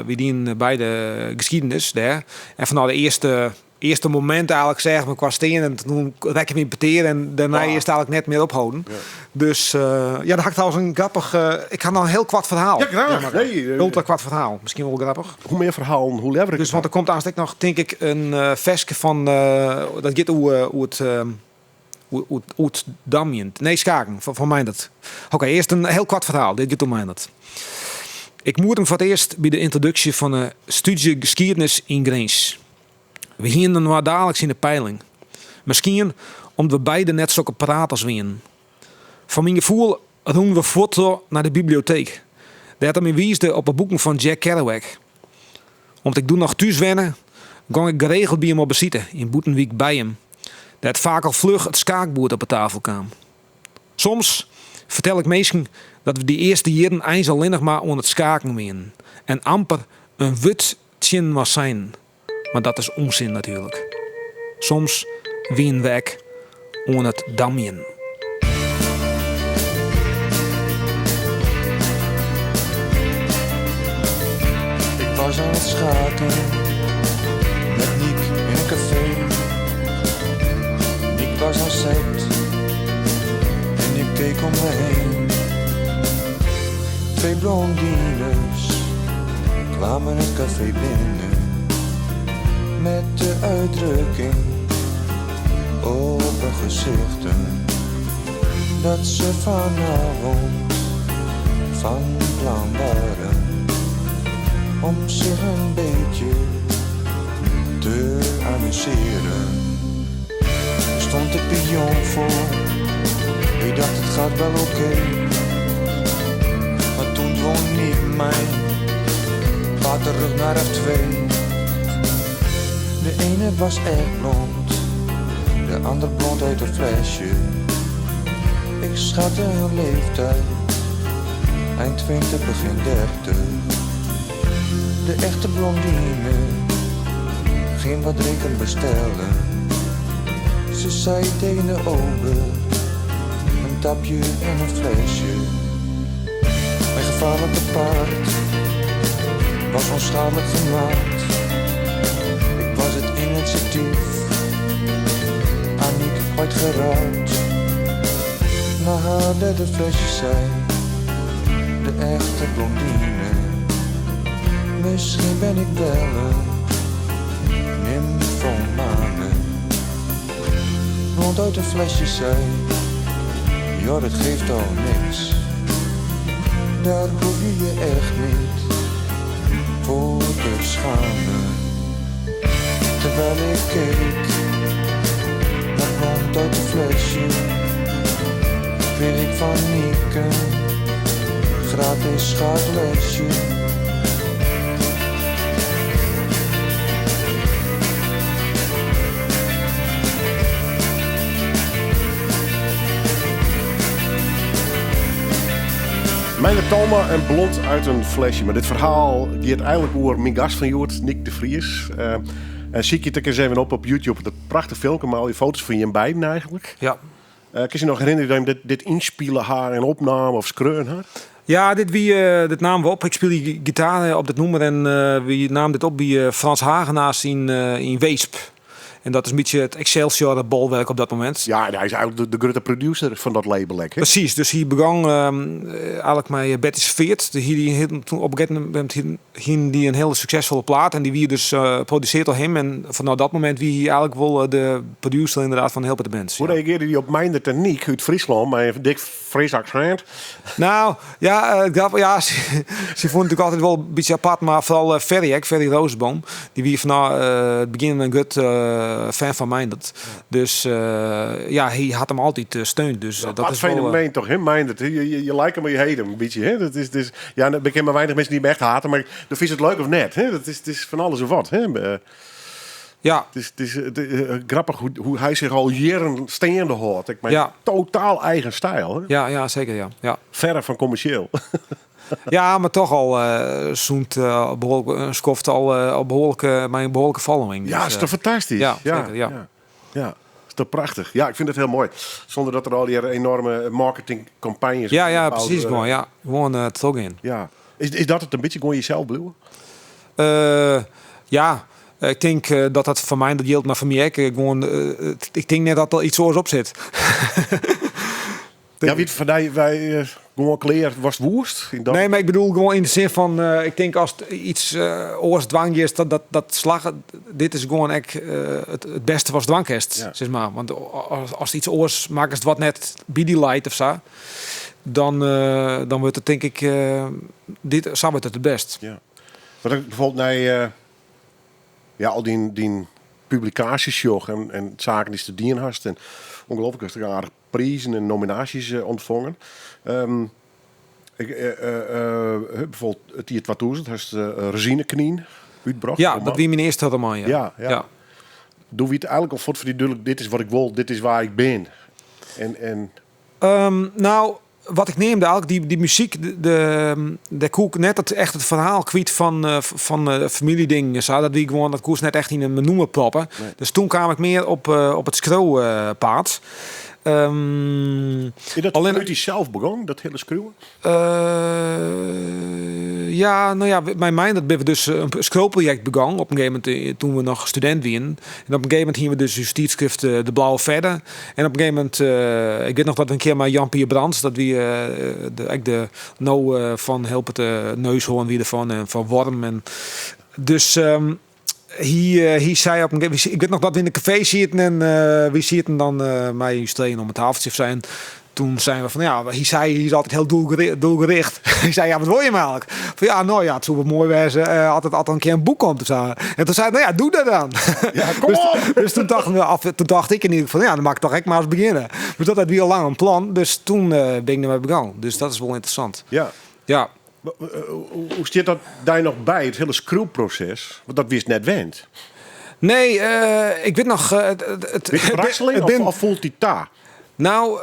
Speaker 5: wy dienen beide geschiedenis dêr. En fanôf de earste momint eigenlijk seagen we elkoar stean en toen rekken we yn petear en dêrnei is it eigenlijk net mear opholden. Dus ja, dan ha ik trouwens in grappich, ik ha noch in hiel koart ferhaal.
Speaker 4: Ja, graach.
Speaker 5: Ja, maar
Speaker 4: Nee,
Speaker 5: ultra koart ferhaal, miskien wol grappich.
Speaker 4: Hoe mear ferhalen, hoe leaver ik
Speaker 5: Dus,
Speaker 4: it
Speaker 5: want der komt aanst ek noch, tink ik, in ferske fan, dat giet oer it oer it damjen. Nee, skaken, fan Meindert. Oké, earst in hiel koart ferhaal. Dit giet om Meindert. Ik moete him foar it earst by de yntroduksje fan 'e stúdzje geskiednis yn Grins. We hienen inoar daliks yn 'e peiling. Miskien om't we beide net sokke praters wienen. Foar myn gefoel rûnen we fuort nei de biblioteek, dêr't er my wiisde op 'e boeken fan Jack Kerouac. Om't ik doe noch thús wenne, gong ik geregeld by him op besite yn bûtenwyk Beijum, dêr't faak al fluch it skaakboerd op 'e tafel kaam. Soms fertel ik minsken dat we dy earste jierren eins allinnich mar oan it skaken wienen en amper in wurd tsjin inoar seinen. Mar dat is ûnsin natuerlik. Soms wienen we ek oan it damjen.
Speaker 6: Ik was aan het schaken met Niek in een café. Niek was aan zet en ik keek om me heen. Twee blondines kwamen het café binnen met de uitdrukking op hun gezichten dat ze vanavond van plan waren om zich een beetje te amuseren. Er stond de pion voor, ik dacht het gaat wel oké. Maar toen dwong Niek mij paard terug naar F2. De ene was echt blond, de ander blond uit het flesje. Ik schatte hun leeftijd, eind 20, begin 30. De echte blondine ging wat drinken bestellen. Ze zei tegen de ober, een tapje en een flesje. Mijn gevaarlijke paard was onschadelijk gemaakt. Ik was het initiatief aan Niek kwijtgeraakt. Na haar derde flesje zei de echte blondine, misschien ben ik wel een nymphomane. Blond uit een flesje zei, ja dat geeft al niks. Daar hoef je je echt niet voor te schamen. Terwijl ik keek naar blond uit het flesje, kreeg ik van Niek een gratis schaaklesje.
Speaker 4: Meindert Talma en Blond uit een flesje. Mar dit ferhaal giet eigenlik oer myn gast fan hjoed, Nyk de Vries. En sykje it ek ris even op op YouTube. Dat prachtich filmke mei al dy foto's fan jim beiden eigenlik.
Speaker 5: Ja.
Speaker 4: Kinst dy noch herinnerje dat jim dit, dit ynspile ha en opnaam of skreaun ha?
Speaker 5: Ja, dit wie, dit namen we op. Ik spylje gitaar op dit nûmer en wy namen dit op by Frans Hagenaars yn Weesp. En dat is in bytsje it Excelsior bolwerk op dat momint.
Speaker 4: Ja, en hy is eigenlik de grutte producer fan dat label ek.
Speaker 5: Presys, dus hy begûn eigenlik mei Betty Serveert. De hie die toen op een gegeven moment hienen dy in hiele suksesfolle plaat en dy wie dus produsearre troch him. En fanôf dat momint wie hy eigenlik wol de producer ynderdaad fan hiel protte bands.
Speaker 4: Hoe reagearre dy op Meindert en Nyk út Fryslân mei in dik Fries aksint?
Speaker 5: Nou, ja, grappich, ja, sy fûnen it natuerlik altyd wol in bytsje apart, mar foaral Ferry ek, Ferry Rooseboom, dy wie fanôf it begjin in grut fan fan Meindert. Dus ja, hy hat him altyd steund. Dus dat
Speaker 4: Apart
Speaker 5: is wol,
Speaker 4: fenomeen toch, hè, Meindert? Je like hem of je hate hem, in bytsje, hè? Dat is, dus, ja, der binne mar weinich minsken dy't him echt hate, mar do fynst it leuk of net, hè? Dat is, it is fan alles en wat, hè? Het is grappich hoe hy sich al jierren steande hâldt. Ek mei totaal eigen styl. Hè?
Speaker 5: Ja, ja, seker, ja. Ja.
Speaker 4: Verre fan kommersjeel.
Speaker 5: Ja, mar toch al sûnt behoarlik in skoft al behoarlik mei in behoarlike following.
Speaker 4: Ja,
Speaker 5: Dus,
Speaker 4: is toch fantastysk?
Speaker 5: Ja, seker, ja.
Speaker 4: Ja, is toch prachtich. Ja, ik fyn it hiel moai. Sûnder dat der al dy enoarme marketingkampanjes
Speaker 5: Ja, ja,
Speaker 4: opboud
Speaker 5: presys,
Speaker 4: wurde.
Speaker 5: gewoan, ja. Gewoan trochgean.
Speaker 4: Ja. Is dat it in bytsje gewoan jesels bliuwe?
Speaker 5: Ja, ik tink dat dat foar my dat jildt, mar foar my ek. Gewoan, ik tink net dat der iets oars op sit.
Speaker 4: Ja, wie foar dy wy gewoan klear watst woest? Yn dat...
Speaker 5: Nee, mar ik bedoel gewoan yn de sin fan, ik tink ast iets oars dwaan giest, dat, dat, dat slagget. Dit is gewoan ek it bêste watst dwaan kinst, sis mar. Want ast iets oars makkest wat net by dy leit of sa, dan wurdt it tink ik, dit, sa wurdt it it bêst.
Speaker 4: Ja. Wat ik bijvoorbeeld nei ja, al dyn publikaasjes sjoch en saken dy'tst dien hast en ûngelooflik hast ek aardich prizen en nominaasjes ûntfongen. Ik, bijvoorbeeld it jier 2000 hast Rezineknyn útbrocht.
Speaker 5: Ja, dat wie myn earste roman, ja.
Speaker 4: Ja, ja.
Speaker 5: Ja.
Speaker 4: Doe wie it eigenlik al fuort foar dy dúdlik, dit is wat ik wol, dit is wa ik bin. En
Speaker 5: Nou, wat ik neamde eigenlik, dy muzyk, dêr koe ik net echt it ferhaal kwyt fan famyljedingen en sa. Dat wie gewoan, dat koest net echt yn in nûmer proppe.
Speaker 4: Nee.
Speaker 5: Dus toen kaam ik mear op it skriuwpaad.
Speaker 4: Is dat
Speaker 5: Allinne
Speaker 4: út dysels begûn, dat hiele skriuwen?
Speaker 5: Ja, no ja, mei Meindert binne we dus in skriuwprojekt begûn op in gegeven momint toen we noch studint wienen. En op in gegeven momint hiene we dus ús tydskrift De Blauwe Fedde. En op in gegeven momint, ik wit noch dat we in kear mei Jan-Pier Brands, dat wie de, ek de no fan hiel protte Neushoorn wie derfan en fan Worm. En dus hy sei op in gegeven ik wit noch dat we yn de kafee sieten en wy sieten dan mei ús tweeën om it tafeltsje of sa. En toen seinen we fan ja, hy sei, hy is altyd hiel doelgericht. Hy sei, ja, wat wol je eigenlik? Fan ja, no ja, it soe wol moai wêze as it in kear in boek komt of sa. En toen sei hy, no ja, doe dat dan.
Speaker 4: Ja, kom
Speaker 5: Dus
Speaker 4: op!
Speaker 5: toen dachten we, of, toen dacht ik in ieder geval, ja, dan moat ik toch ek mar ris begjinne. Dus dat wie al lang in plan. Dus toen bin ik dermei begûn. Dus dat is wol ynteressant.
Speaker 4: Ja.
Speaker 5: Ja.
Speaker 4: Hoe stiet dat dy noch by, it hiele skriuwproses? Want dat wiest net wend.
Speaker 5: Nee, ik wit noch, het,
Speaker 4: Wit je wrakseling of foel dy ta?
Speaker 5: Nou,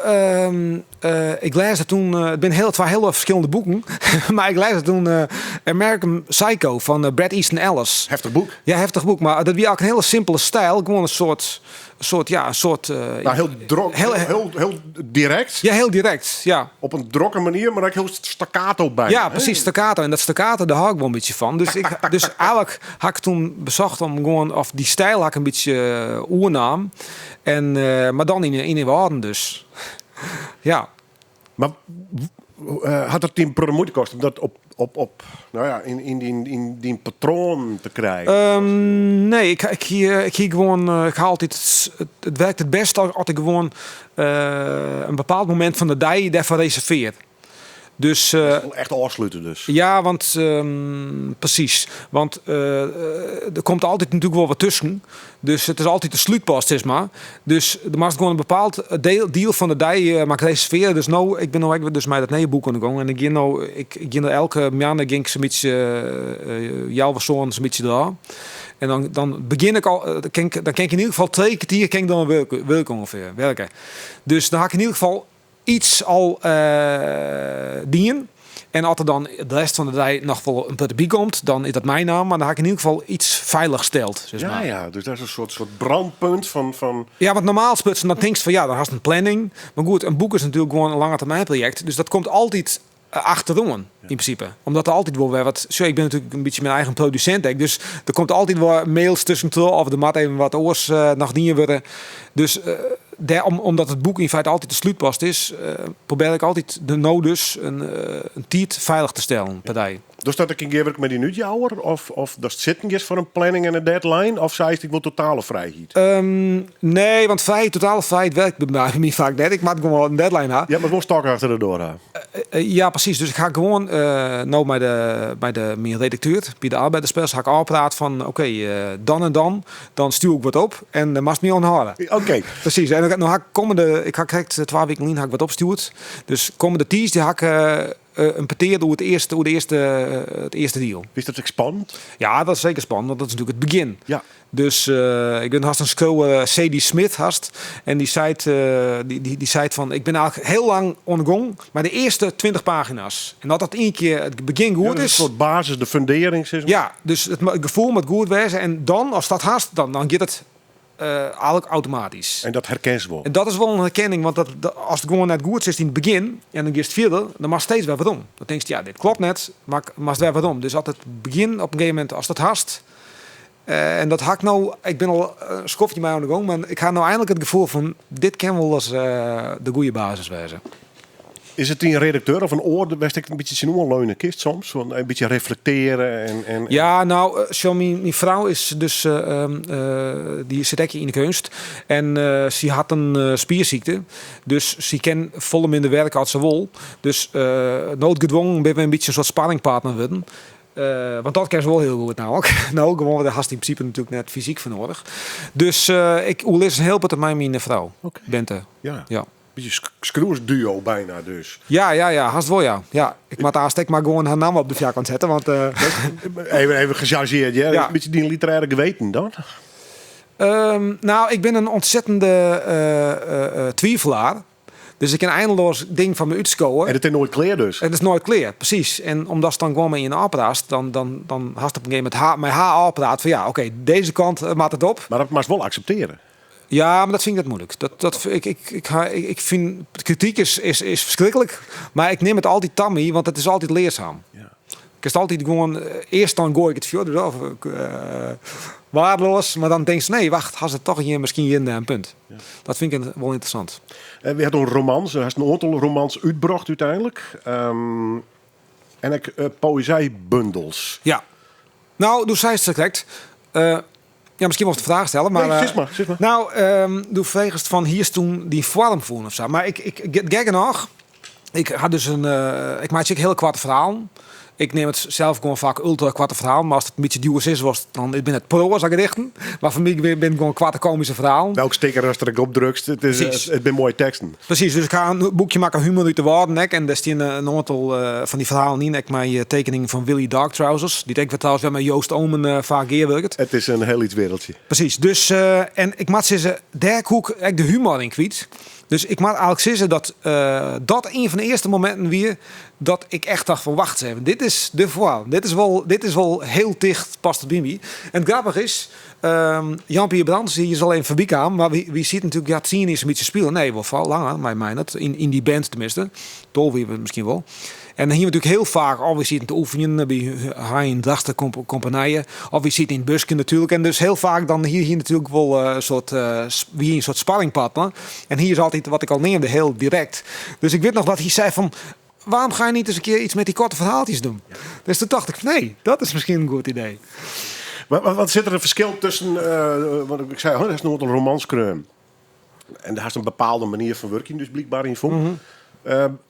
Speaker 5: ik lês it toen, it binne twa hiele ferskillende boeken, mar ik lês it toen American Psycho fan Bret Easton Ellis.
Speaker 4: Heftich boek.
Speaker 5: Ja, heftich boek, mar dat wie ek in hiele simpele styl, gewoan in soart, soart, ja, in soart,
Speaker 4: Nou, hiel drok,
Speaker 5: heel,
Speaker 4: hiel, hiel direkt.
Speaker 5: Ja, hiel direkt, ja.
Speaker 4: Op in drokke manier, mar ek hiel staccato by.
Speaker 5: Ja, presys, staccato. En dat staccato, dêr hâld ik wol in bytsje fan. Dus eigenlik ha ik toen besocht om gewoan, of dy styl ha ik in bytsje oernaam. En, mar dan yn de Wâlden dus. Ja.
Speaker 4: Mar hat dat dy in protte muoite koste om dat op, nou ja, yn dyn patroan te krijen?
Speaker 5: Nee, ik, ik hie, ik hie gewoan, ik ha altyd, it, it werkt it bêst as ik gewoan in bepaald momint fan de dei dêrfoar reservearje. Dus,
Speaker 4: Dat is wol echt ôfslute dus.
Speaker 5: Ja, want, presys. Want der komt altyd natuerlik wol wat tusken. Dus it is altyd de slútpost, sis mar. Dus der moatst gewoan in bepaald diel fan de dei moat ik reservearje. Dus no, ik bin no ek dus mei dat nije boek oan de gong. En ik gean no, ik, ik gean no elke moanne gean ik sa'n bytsje healwei sânen sa'n bytsje derôf. En dan begjin ik al, dan kin ik, dan kin ik yn ieder gefal 2 kertier kin ik dan wurke, wurke ûngefear, werke. Dus dan ha ik yn ieder gefal iets al dien. En as der dan de rest fan de dei noch wol in protte by komt, dan is dat meinaam. Mar dan ha ik yn ieder gefal iets feilich steld. Sis
Speaker 4: Ja,
Speaker 5: mar.
Speaker 4: ja, dus dat is in soart brandpunt fan
Speaker 5: Ja, want normaal sprutsen dan tinkst fan ja, dan hast in planning. Mar goed, in boek is natuerlik gewoan in lange termyn projekt. Dus dat komt altyd achteroan, yn prinsipe. Omdat der altyd wol wer wat... Sjoch, ik bin natuerlik in bytsje myn eigen produsint ek. Dus der komt altyd wol mails tuskentroch of der moat even wat oars noch dien wurde. Dus dêrom, omdat it boek yn feite altyd de slútpost is, probearje ik altyd de no dus in tiid feilich te stellen per dei.
Speaker 4: Dochst dat ek yn gearwurking mei dyn útjouwer? Of datst sitten giest foar in planning en in deadline? Of seist ik wol totale frijheid?
Speaker 5: Nee, want totale frijheid werkt by my faak net. Ik moat gewoan in deadline ha.
Speaker 4: Ja, mar wol stok achter de doar ha.
Speaker 5: Ja, precies. Dus ik ha gewoan no mei de myn redakteur by de Arbeiderspers ha ik ôfpraat fan oké, dan en dan, dan stjoer ik wat op en dan moatst my oan hâlde.
Speaker 4: Oké.
Speaker 5: Precies. En no ha ik kommende, ik ha krekt 2 wiken lyn ha ik wat opstjoerd. Dus kommende tiisdei ha ik in petear oer it earste, oer de earste, it earste diel.
Speaker 4: Is dat ek spannend?
Speaker 5: Ja, dat is seker spannend, want dat is natuerlik it begjin. Dus ik bin hast in skriuwer, Zadie Smith hast. En dy seit, dy seit fan, ik bin eigentlik hiel lang oan de gong mei de earste 20 pagina's. En as dat ien kear it begjin goed
Speaker 4: Ja,
Speaker 5: is.
Speaker 4: Een soart basis, de fundering, sis mar.
Speaker 5: Ja, dus it gefoel moat goed wêze. En dan, as dat hast, dan giet it eigentlik automatysk.
Speaker 4: En dat herkenst wol?
Speaker 5: En dat is wol in herkenning, want as it gewoan net goed is yn it begjin en dan giest fierder, dan moatst steeds wer werom. Dan tinkst, ja, dit klopt net, mar moatst wer werom. Dus as it begjin op in gegeven momint, as dat hast, en dat ha ik no, ik bin al in skoftje mei oan de gong, mar ik ha no einlik it gefoel fan, dit kin wol ris de goede basis wêze.
Speaker 4: Is it dyn redakteur of in oar wêr'tst ek in bytsje tsjinoan leune kinst soms? Want in bytsje reflektearje en
Speaker 5: Ja, nou, sjoch, myn frou is dus, dy sit ek yn de keunst. En sy hat in spiersykte. Dus sy kin folle minder werke as se wol. Dus noodgedwongen binne we in bytsje in soart sparringpartner wurden. Want dat kin se wol hiel goed namelijk. No, gewoan, dêr hast yn prinsipe natuerlik net fysyk foar noadich. Dus ik oerlis in hiel protte mei myn frou, Bente. Ja.
Speaker 4: Bytsje skriuwersduo byna dus.
Speaker 5: Ja, ja, ja, hast wol, ja. Ja, ik moat aanst ek mar gewoan har namme op de foarkant sette, want
Speaker 4: Even gechargeerd, ja.
Speaker 5: Ja.
Speaker 4: In bytsje dyn literêre geweten dan?
Speaker 5: Nou, ik bin in ontzettende twivelaar. Dus ik kin eindeloas dingen foar my útskowe.
Speaker 4: En it is noait klear dus?
Speaker 5: It is noait klear, presys. En omdatst dan gewoan mei ien ôfpraatst, dan hast op in gegeven momint mei har ôfpraat fan ja, oké, dizze kant moat it op.
Speaker 4: Mar dat moatst wol akseptearje.
Speaker 5: Ja, mar dat fyn ik net muoilik. Dat, dat, ik, ik, ik, ha, ik, ik fyn krityk is ferskriklik, mar ik nim it altyd ta my, want it is altyd learsaam. Kinst altyd gewoan, earst dan goai ik it fjoer of waardeloas, mar dan tinkst, nee, wacht, hast it toch hjir miskien hjir in punt. Dat fyn ik wol ynteressant.
Speaker 4: We ha in romans, hast in oantal romans útbrocht úteinlik. En ek poëzijbundels.
Speaker 5: Ja. Nou, do seist it krekt. Ja, miskien wolst de fraach stelle, mar,
Speaker 4: Nee, sis mar, sis mar.
Speaker 5: Nou, do fregest fan hiest toen dyn foarm fûn of sa. Mar ik, ik, gek genôch, ik ha dus in, ik meitsje ek hiele koarte ferhalen. Ik neam it sels gewoan faak ultra koarte ferhalen, mar as it in bytsje djoer is, was dan binne it proaza gedichten. Mar foar my binne it gewoan koarte komyske ferhalen.
Speaker 4: Welk sticker ast der ek op drukst, it is, it binne moaie teksten.
Speaker 5: Presys, dus ik ha in boekje makke Humor út de Wâlden ek en dêr steane in oantal fan dy ferhalen yn, ek mei tekeningen fan Willy Dark Trousers, dy't ek wer trouwens wer mei Joost Oomen faak gearwurket.
Speaker 4: It is in hiel lyts wereldje.
Speaker 5: Presys, dus en ik moat sizze, dêr koe ik ek de humor yn kwyt. Dus ik moat eigentlik sizze dat dat ien fan de earste mominten wie dat ik echt dacht fan wacht even, dit is de foarm. Dit is wol hiel ticht, past it by my. En it grappige is, Jan-Pier Brands, dy is al even foarby kaam, mar wy sieten natuerlik, ja, 10 is in bytsje spile. Nee, wol folle langer, mei my net. Yn dy band tenminste. 12 wie we miskien wol. En dan hiene we natuerlik hiel faak, of we sieten te oefenjen by Hein Drachtster Kompanije, of we sieten yn it buske natuerlik. En dus hiel faak dan hie hy natuerlik wol in soart, wie in soart sparringpartner. En hy is altyd, wat ik al neamde, hiel direkt. Dus ik wit noch dat hy sei fan, waarom ga je niet eens een keer iets met die korte verhaaltjes doen? Dus toen dacht ik, nee, dat is misschien een goed idee.
Speaker 4: Maar wat sit der in ferskil tusken, want ik sei, oh, dat is noait in roman skreaun. En dêr hast in bepaalde manier fan wurkjen dus blykber yn fûn.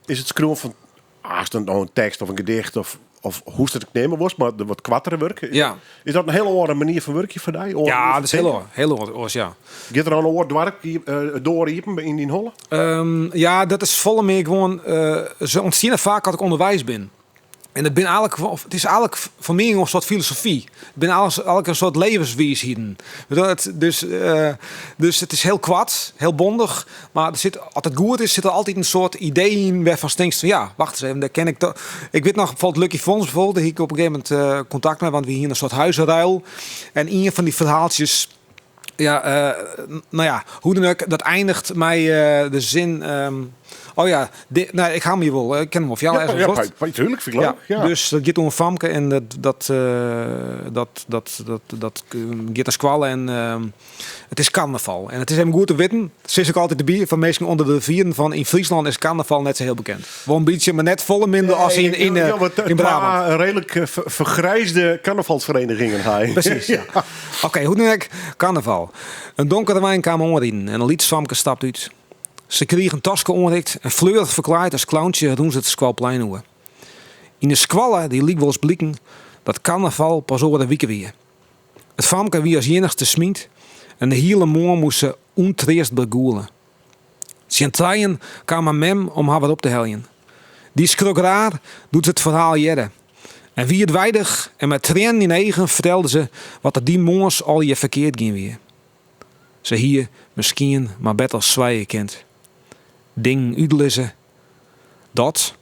Speaker 4: Is it skriuwen fan hast in, in tekst of in gedicht of hoe'tst it ek neame wolst, mar de wat koartere wurk. Is dat in hiel oare manier fan wurkjen foar dy? Oare
Speaker 5: Ja,
Speaker 4: manier
Speaker 5: dat is
Speaker 4: fan
Speaker 5: hiel
Speaker 4: tinken?
Speaker 5: oar, hiel oar, oars, ja.
Speaker 4: Giet der dan in oar doarp doar iepen yn dyn holle?
Speaker 5: Ja, dat is folle mear gewoan, se ûntsteane faak as ik ûnderweis bin. En it bin eigentlik, it is eigentlik foar my in soart filosofy. It bin eigentlik in soart levenswiisheden. Dus, dus it is hiel koart, hiel bondich, mar der sit, as it goed is, sit der altyd in soart idee yn wêrfan'tst tinkst fan ja, wacht ris even, dêr ken ik toch. Ik wit noch bijvoorbeeld Lucky Fons bijvoorbeeld, dêr hie ik op in gegeven momint kontakt mei, want wy hiene in soart huizenruil. En ien fan dy ferhaaltsjes, ja, no ja, hoe dan ek, dat eindigt mei de sin, oh ja, di, no, ik ha him hjir wol, ik kin him wol foarlêze.
Speaker 4: Ja, ja, ja, tuurlijk, vind ik leuk.
Speaker 5: Ja,
Speaker 4: Ja.
Speaker 5: Dus dat giet om in famke en dat, dat, dat, dat, dat, dat giet nei skoalle en it is karnaval. En it is even goed te witten, sis ik altyd derby, foar minsken ûnder de vieren fan yn Fryslân is karnaval net sa hiel bekend. Wol in bytsje, mar net folle minder as
Speaker 4: Nee, ja, want
Speaker 5: yn Brabant.
Speaker 4: twa redelijk vergrijsde carnavalsverenigingen ha.
Speaker 5: Precies, ja. Oké, hoe dan ek, karnaval. In donkere wein kaam oanriden en in lyts famke stapt út. Se krige in taske oanrikt en fleurich ferklaaid as clowntsje rûn se it skoalplein oer. Yn de skoalle die lykwols bliken dat karnaval pas oare wike wie. It famke wie as iennichste smynd en de hiele moarn moast se ûntreastber gûle. Tsjin trijen kaam har mem om har wer op te heljen. Dy skrok raar doe't se it ferhaal hearde. En wiidweidich en mei triennen yn eagen fertelde se wat der dy moarns allegear ferkeard gien wie. Se hie miskien mar better swije kind. Dingen útlizze, dat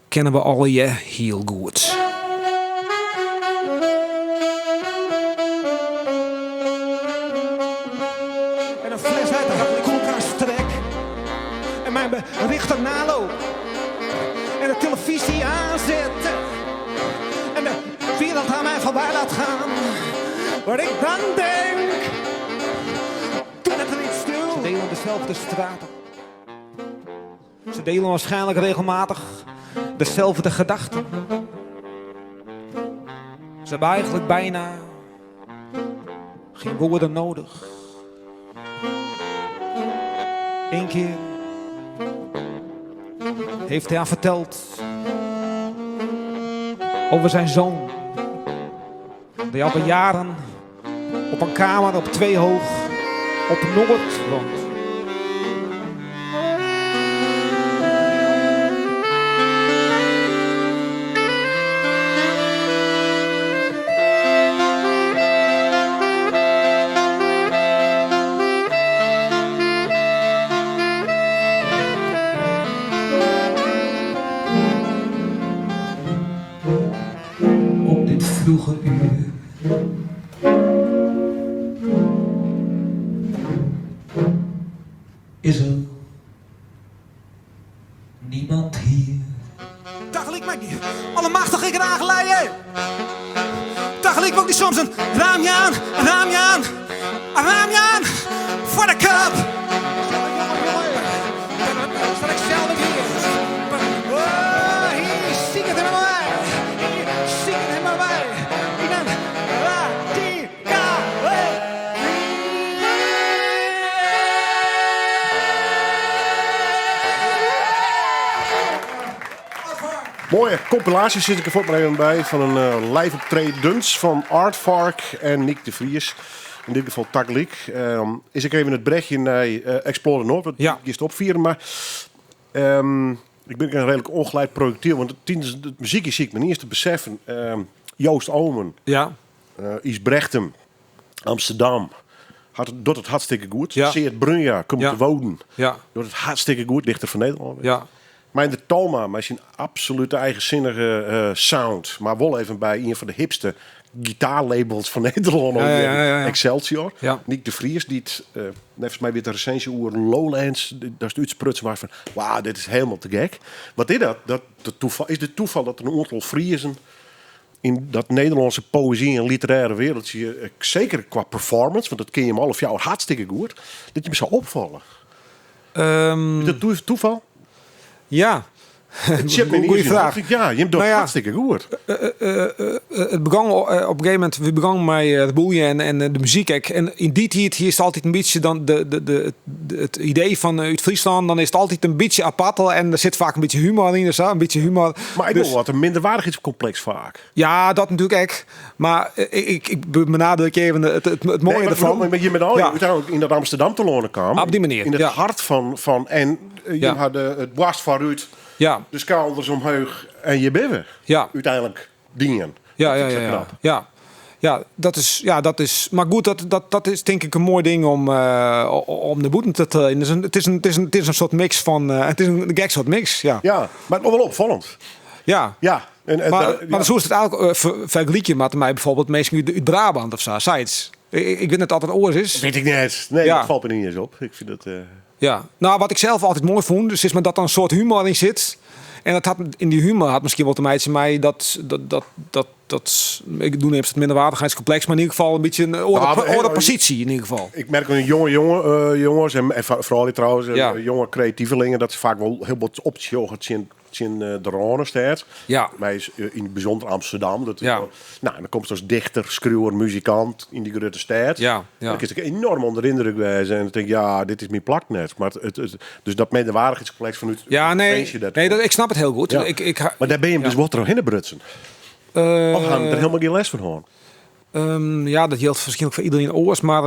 Speaker 5: kinne we allegear hiel goed.
Speaker 7: En een fles uit de koelkast trek. En mijn berichten naloop. En de televisie aanzet. En de wereld aan mij voorbij laat gaan. Waar ik dan denk. Doe het niet stil.
Speaker 5: Ze delen dezelfde straten. Ze delen waarschijnlijk regelmatig dezelfde gedachten. Ze hebben eigenlijk bijna geen woorden nodig. Eén keer heeft hij haar verteld over zijn zoon. Die al jaren op een kamer op 2 hoog op Noord woont.
Speaker 7: Op dit vroege uur. Is er niemand hier?
Speaker 5: Tagelyk mei dy allemachtige graach lije. Tagelyk wol ik dy soms in raam jaan, in raam jaan, in raam jaan foar de kop.
Speaker 4: Moaie kompilaasje sit ik der fuort mar even by fan in eh, live optredens fan Artvark en Nyk de Vries. Yn dit gefal tagelyk. Is ek even it brechje nei eh, Explore Noord, wat
Speaker 5: Ja.
Speaker 4: giest opfieren. Mar ik bin ek in reedlik ongeleid projektyl, want tidens it muzykje siet ik my yniens te beseffen. Joost Oomen,
Speaker 5: Ja.
Speaker 4: Ysbrechtum, Amsterdam, hat, docht it hartstikke goed.
Speaker 5: Ja.
Speaker 4: Tseard Bruinja komt
Speaker 5: Ja.
Speaker 4: te Wouden,
Speaker 5: Ja.
Speaker 4: docht it hartstikke goed, dichter fan Nederlân.
Speaker 5: Ja.
Speaker 4: Meindert Talma mei syn absolute eigensinnige sound, mar wol even by ien fan de hipste gitaarlabels fan Nederlân
Speaker 5: Ja, ja, ja, ja, ja.
Speaker 4: Excelsior.
Speaker 5: Ja.
Speaker 4: Nyk de Vries, dy't neffens my wie it in resinsje oer Lowlands, datst útsprutsen waard fan wauw, dit is hielendal te gek. Wat is dat? Dat, dat toeval, is dit toeval dat der in oantal Friezen yn dat Nederlânske poëzy en literêre wereldje, seker kwa performance, want dat kinne jim alle fjouwer hartstikke goed, dat jim sa opfalle? Is dat toeval?
Speaker 5: Ja.
Speaker 4: Het zit me niet
Speaker 5: Goeie
Speaker 4: in.
Speaker 5: vraag.
Speaker 4: Ja, je doet
Speaker 5: Nou ja.
Speaker 4: hartstikke goed.
Speaker 5: Het begon op een gegeven moment, we begonnen met het boeien en de muziek. En in die tijd hier is het altijd een beetje dan het idee van uit Friesland, dan is het altijd een beetje apart en er zit vaak een beetje humor in, zo, een beetje humor.
Speaker 4: Maar ik
Speaker 5: Dus
Speaker 4: wil wat een minderwaardigheidscomplex vaak.
Speaker 5: Ja, dat natuurlijk ook. Maar ik benadruk even het mooie
Speaker 4: Nee, maar
Speaker 5: ervan.
Speaker 4: ik bedoel, maar je bent al
Speaker 5: Ja.
Speaker 4: uiteindelijk in dat Amsterdam te wonen kwam.
Speaker 5: Op die manier,
Speaker 4: In het
Speaker 5: ja.
Speaker 4: hart van en je
Speaker 5: Ja.
Speaker 4: had het borst vooruit.
Speaker 5: Ja.
Speaker 4: De skouders omheech en je binne
Speaker 5: Ja.
Speaker 4: úteinlik dien.
Speaker 5: Ja,
Speaker 4: Dat
Speaker 5: ja,
Speaker 4: is
Speaker 5: ja,
Speaker 4: zo
Speaker 5: ja.
Speaker 4: knap.
Speaker 5: Ja. Ja, dat is, ja, dat is. Maar goed, dat is denk ik een mooi ding om de boete te trainen. Dus het is een soort mix van. Het is een gek soort mix, ja.
Speaker 4: Ja, maar nog wel opvallend.
Speaker 5: Ja.
Speaker 4: Ja. En
Speaker 5: Maar
Speaker 4: daar, ja.
Speaker 5: zo is het eigenlijk vergelijk je met mij bijvoorbeeld mensen uit Brabant of zo, zoiets. Ik weet niet dat het oors is.
Speaker 4: Weet ik niet. Nee,
Speaker 5: Ja.
Speaker 4: dat valt me niet eens op. Ik vind dat.
Speaker 5: Ja. Nou, wat ik zelf altijd mooi vond, dus is maar dat er een soort humor in zit. En dat had, in die humor had misschien wel te maken mij dat, dat, dat, dat, dat, ik doe het minderwaardigheidscomplex, maar in ieder geval een beetje een
Speaker 4: Nou, maar,
Speaker 5: orde positie in ieder geval.
Speaker 4: Ik merk een jonge, jonge jongens en vooral die trouwens,
Speaker 5: Ja.
Speaker 4: jonge creatievelingen, dat ze vaak wel heel wat optjogen in de Randstad.
Speaker 5: Ja.
Speaker 4: Maar is in het bijzonder Amsterdam. Dat is
Speaker 5: Ja.
Speaker 4: wel, nou, en dan komt ze als dichter, schreeuwer, muzikant in die grote stad.
Speaker 5: Ja, ja.
Speaker 4: En dan is ik enorm onder de indruk wezen. En dan denk ik, ja, dit is mijn plaknet. Maar dus dat minderwaardigheidscomplex vanuit
Speaker 5: Ja,
Speaker 4: het
Speaker 5: nee,
Speaker 4: feestje, dat
Speaker 5: nee, ik snap het heel goed.
Speaker 4: Ja. Maar daar ben je hem
Speaker 5: Ja.
Speaker 4: dus wat er heen brutsen. Of gaan we er helemaal geen les van horen?
Speaker 5: Ja, dat geldt waarschijnlijk voor iedereen oors, maar,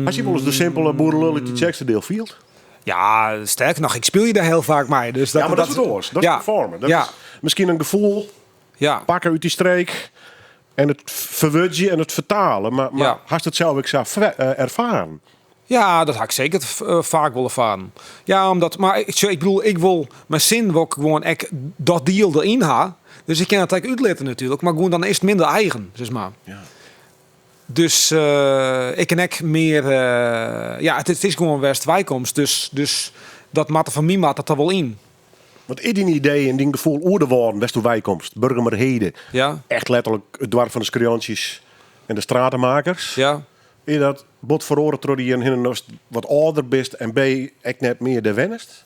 Speaker 4: Als je wel eens de simpele boerenlul die checkste deel viel.
Speaker 5: Ja, sterker nog, ik speel je daar heel vaak mee. Dus dat,
Speaker 4: ja, maar dat, is het oors. Dat
Speaker 5: ja.
Speaker 4: is performen. Dat
Speaker 5: ja.
Speaker 4: is misschien een gevoel
Speaker 5: Ja.
Speaker 4: pakken uit die streek en het verwudgen en het vertalen. Maar
Speaker 5: Ja.
Speaker 4: had het zelf ook zo ervaren?
Speaker 5: Ja, dat had ik zeker vaak willen ervaren. Ja, omdat, maar ik, ik bedoel, ik wil mijn zin wil ik gewoon echt dat deel erin ha. Dus ik kan het eigenlijk uitletten natuurlijk, maar gewoon dan is het minder eigen, zeg maar.
Speaker 4: Ja.
Speaker 5: Dus ik en ik meer, ja, het is gewoon West-Wijkomst, dus dat maat van mij maat dat er wel in.
Speaker 4: Want in die idee en die gevoel oerde worden, West-Wijkomst, Burgumerhede.
Speaker 5: Ja.
Speaker 4: Echt letterlijk het dwarf van de skriantjes en de stratenmakers.
Speaker 5: Ja.
Speaker 4: Is dat bot verloren door die een als wat ouder bist en B, ik net meer de wennest?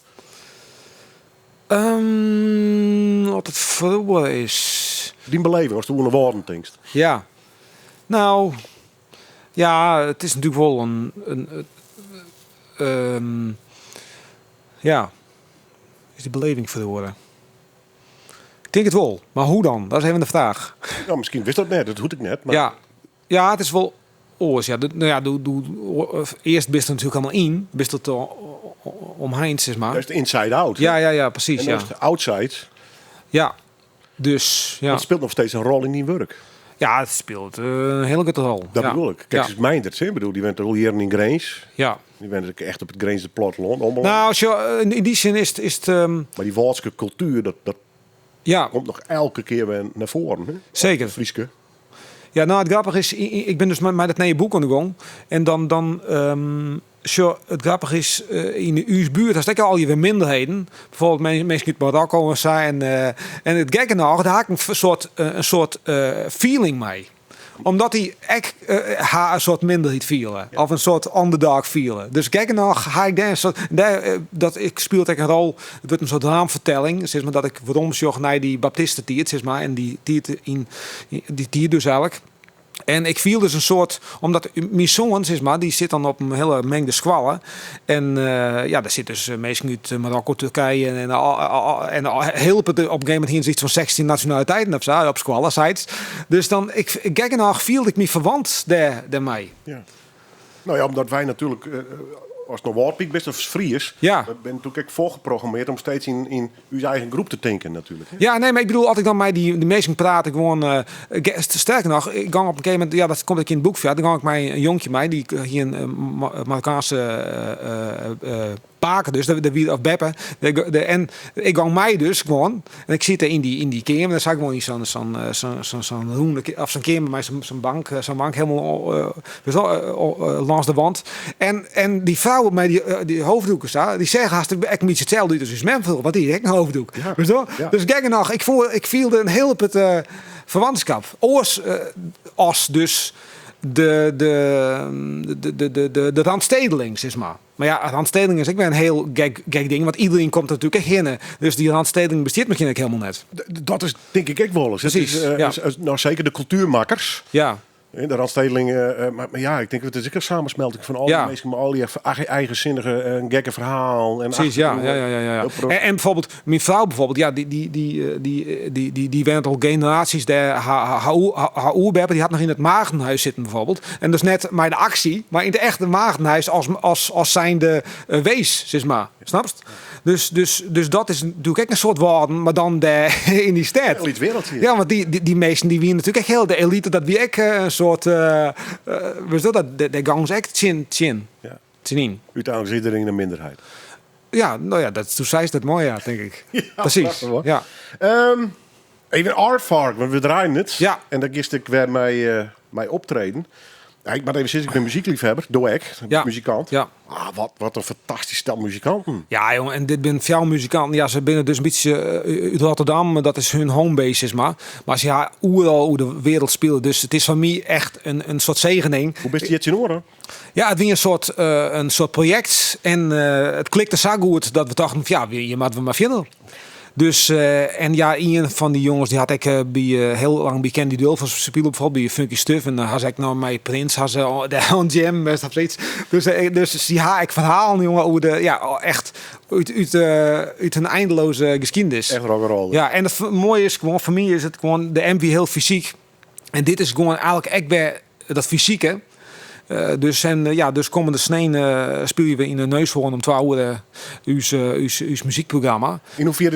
Speaker 5: Wat het verloren is.
Speaker 4: Die beleving, als de onder woorden denkst.
Speaker 5: Ja. Nou, ja, het is natuurlijk wel een ja, is die beleving verloren? Ik denk het wel, maar hoe dan? Dat is even de vraag.
Speaker 4: Nou, misschien wist dat net, dat hoed ik net. Maar...
Speaker 5: Ja. Ja, het is wel oors. Ja, de, nou ja, doe, doe, oor, eerst bist het natuurlijk allemaal in, bist het omheen, zeg maar.
Speaker 4: Dat is de inside out.
Speaker 5: Ja, ja, ja, precies,
Speaker 4: En dan
Speaker 5: ja.
Speaker 4: is het outside.
Speaker 5: Ja, dus, ja.
Speaker 4: Dat speelt nog steeds een rol in die werk.
Speaker 5: Ja, het speelt een hele grote rol.
Speaker 4: Dat
Speaker 5: Ja.
Speaker 4: bedoel ik. Kijk,
Speaker 5: Ja.
Speaker 4: het is Meindert, hè? Ik bedoel, die bent al hier in Grains.
Speaker 5: Ja.
Speaker 4: Die bent ook echt op het Grains de platteland. Ommeland.
Speaker 5: Nou, als je in die zin is het, is het
Speaker 4: Maar die Waalse cultuur, dat
Speaker 5: Ja.
Speaker 4: komt nog elke keer weer naar voren. Hè?
Speaker 5: Zeker.
Speaker 4: Frieske.
Speaker 5: Ja, nou, het grappige is, ik ben dus met dat nieuwe boek aan de gang. En dan zo, het grappige is, in de U's buurt, daar steken al je weer minderheden. Bijvoorbeeld mensen uit Marokko en zo. En het gekke nog, daar had ik een soort feeling mee. Omdat hij echt haar een soort minderheid vielen.
Speaker 4: Ja.
Speaker 5: Of een soort underdog vielen. Dus kijk nog, ga ik daar een soort, daar dat ik speelt echt een rol. Het wordt een soort raamvertelling. Zeg maar dat ik waarom zocht naar die Baptisten-tiert, zeg maar. En die tiert in, die tiert dus eigenlijk. En ik viel dus een soort, omdat mijn zoon, zeg maar, die zit dan op een hele mengde squallen. En ja, daar zit dus mensen uit Marokko, Turkije en al, heel op het, op een gegeven moment hier zoiets van 16 nationaliteiten of zo, op squallen, sites. Dus dan, ik, ik kijk en al, viel ik me verwant daarmee.
Speaker 4: Ja. Nou ja, omdat wij natuurlijk, als het nog Waldpiek best of Fries,
Speaker 5: Ja.
Speaker 4: dat ben natuurlijk ook voorgeprogrammeerd om steeds in uw eigen groep te denken natuurlijk. Hè?
Speaker 5: Ja, nee, maar ik bedoel, als ik dan met die mensen praat, ik gewoon, sterker nog, ik gang op een gegeven moment, ja, dat komt ik in het boek, ja, dan gang ik mij een jonkje mee, die hier een Marokkaanse paken, dus de wie of Beppe, en ik gang mij dus gewoon, en ik zit er in die kamer, dan zag ik gewoon in zo'n roende of zo'n kamer, maar zo'n bank helemaal dus al langs de wand. En die vrouwen met die hoofddoeken, zo, die zeggen haast ik moet hetzelfde uit als is men vroeg, want die heeft een hoofddoek.
Speaker 4: Ja.
Speaker 5: Weet je wel?
Speaker 4: Ja.
Speaker 5: Dus kijk nog, ik voelde een heel het verwantschap. Oors als dus de randstedeling, zeg maar. Maar ja, randstedeling is ook weer een heel gek ding, want iedereen komt er natuurlijk echt in. Dus die randstedeling bestaat misschien ook helemaal net.
Speaker 4: Dat is denk ik ook wel eens. Het
Speaker 5: Precies,
Speaker 4: is
Speaker 5: ja.
Speaker 4: zeker de cultuurmakkers.
Speaker 5: Ja.
Speaker 4: De Randstedeling, mar ja, ik tink it is ek in samensmelting fan al dy minsken mei al dy eigensinnige gekke ferhalen. En
Speaker 5: Precies, ja, ja, ja, ja, ja. En bijvoorbeeld, mijn vrouw bijvoorbeeld, ja, die wennet al generaties dêr. Har oerbeppe, die hat noch yn it Maagdenhuis sitten bijvoorbeeld. En dus net mei de aksje, mar yn it echte Maagdenhuis as zijnde wees, sis mar. Snapst? Dus dat is natuerlik ek in soart Wâlden, mar dan dêr yn dy stêd.
Speaker 4: Een lyts wereldje.
Speaker 5: Ja, want dy minsken dy wiene natuerlik ek hiel de elite, dat wie ek in soart, witst dat, dêr gongen se ek tsjin. Tsjinyn.
Speaker 4: Uteinlik is iedereen in minderheid.
Speaker 5: Ja, no ja, dat, do seist it moai, ja, tink ik.
Speaker 4: Ja,
Speaker 5: Precies.
Speaker 4: prachtig, hoor.
Speaker 5: Ja.
Speaker 4: Even Aardvark, want we draaien it.
Speaker 5: Ja.
Speaker 4: En dan giest ik wer mei optreden. Ja, ik moat even sizze, ik bin muzykleafhawwer, do ek, muzikant.
Speaker 5: Ja.
Speaker 4: Ah, wat in fantastysk stel muzikanten.
Speaker 5: Ja, jongen, en dit binne fjouwer muzikanten. Ja, se binne dus in bytsje út Rotterdam, dat is hun homebase, sis mar. Mar se ha oeral oer de wereld spile, dus it is foar my echt in soart segening.
Speaker 4: Hoe bist hjir tsjinoer?
Speaker 5: Ja, it wie in soart projekt en it klikte sa goed dat we tochten fan, ja, hjir moatte we mar fierder. Dus, en ja, ien fan dy jonges dy hat ek by hiel lang by Candy Dulfer spile, bijvoorbeeld by Funky Stuff. En dan ha se ek noch mei Prince, ha se dêr oan jam west of sayts. Dus sy ha ek ferhalen, jonge, oer de, ja, echt út in eindeloze geschiedenis.
Speaker 4: Echt rock'n'roll.
Speaker 5: Ja, en it moaie is gewoan, foar my is it gewoan, de M wie hiel fysyk. En dit is gewoan eigentlik ek wer dat fysike. Dus, en, ja, dus kommende snein spylje we yn de Neushoorn om 2 oere ús muzykprogramma.
Speaker 4: Yn hoefier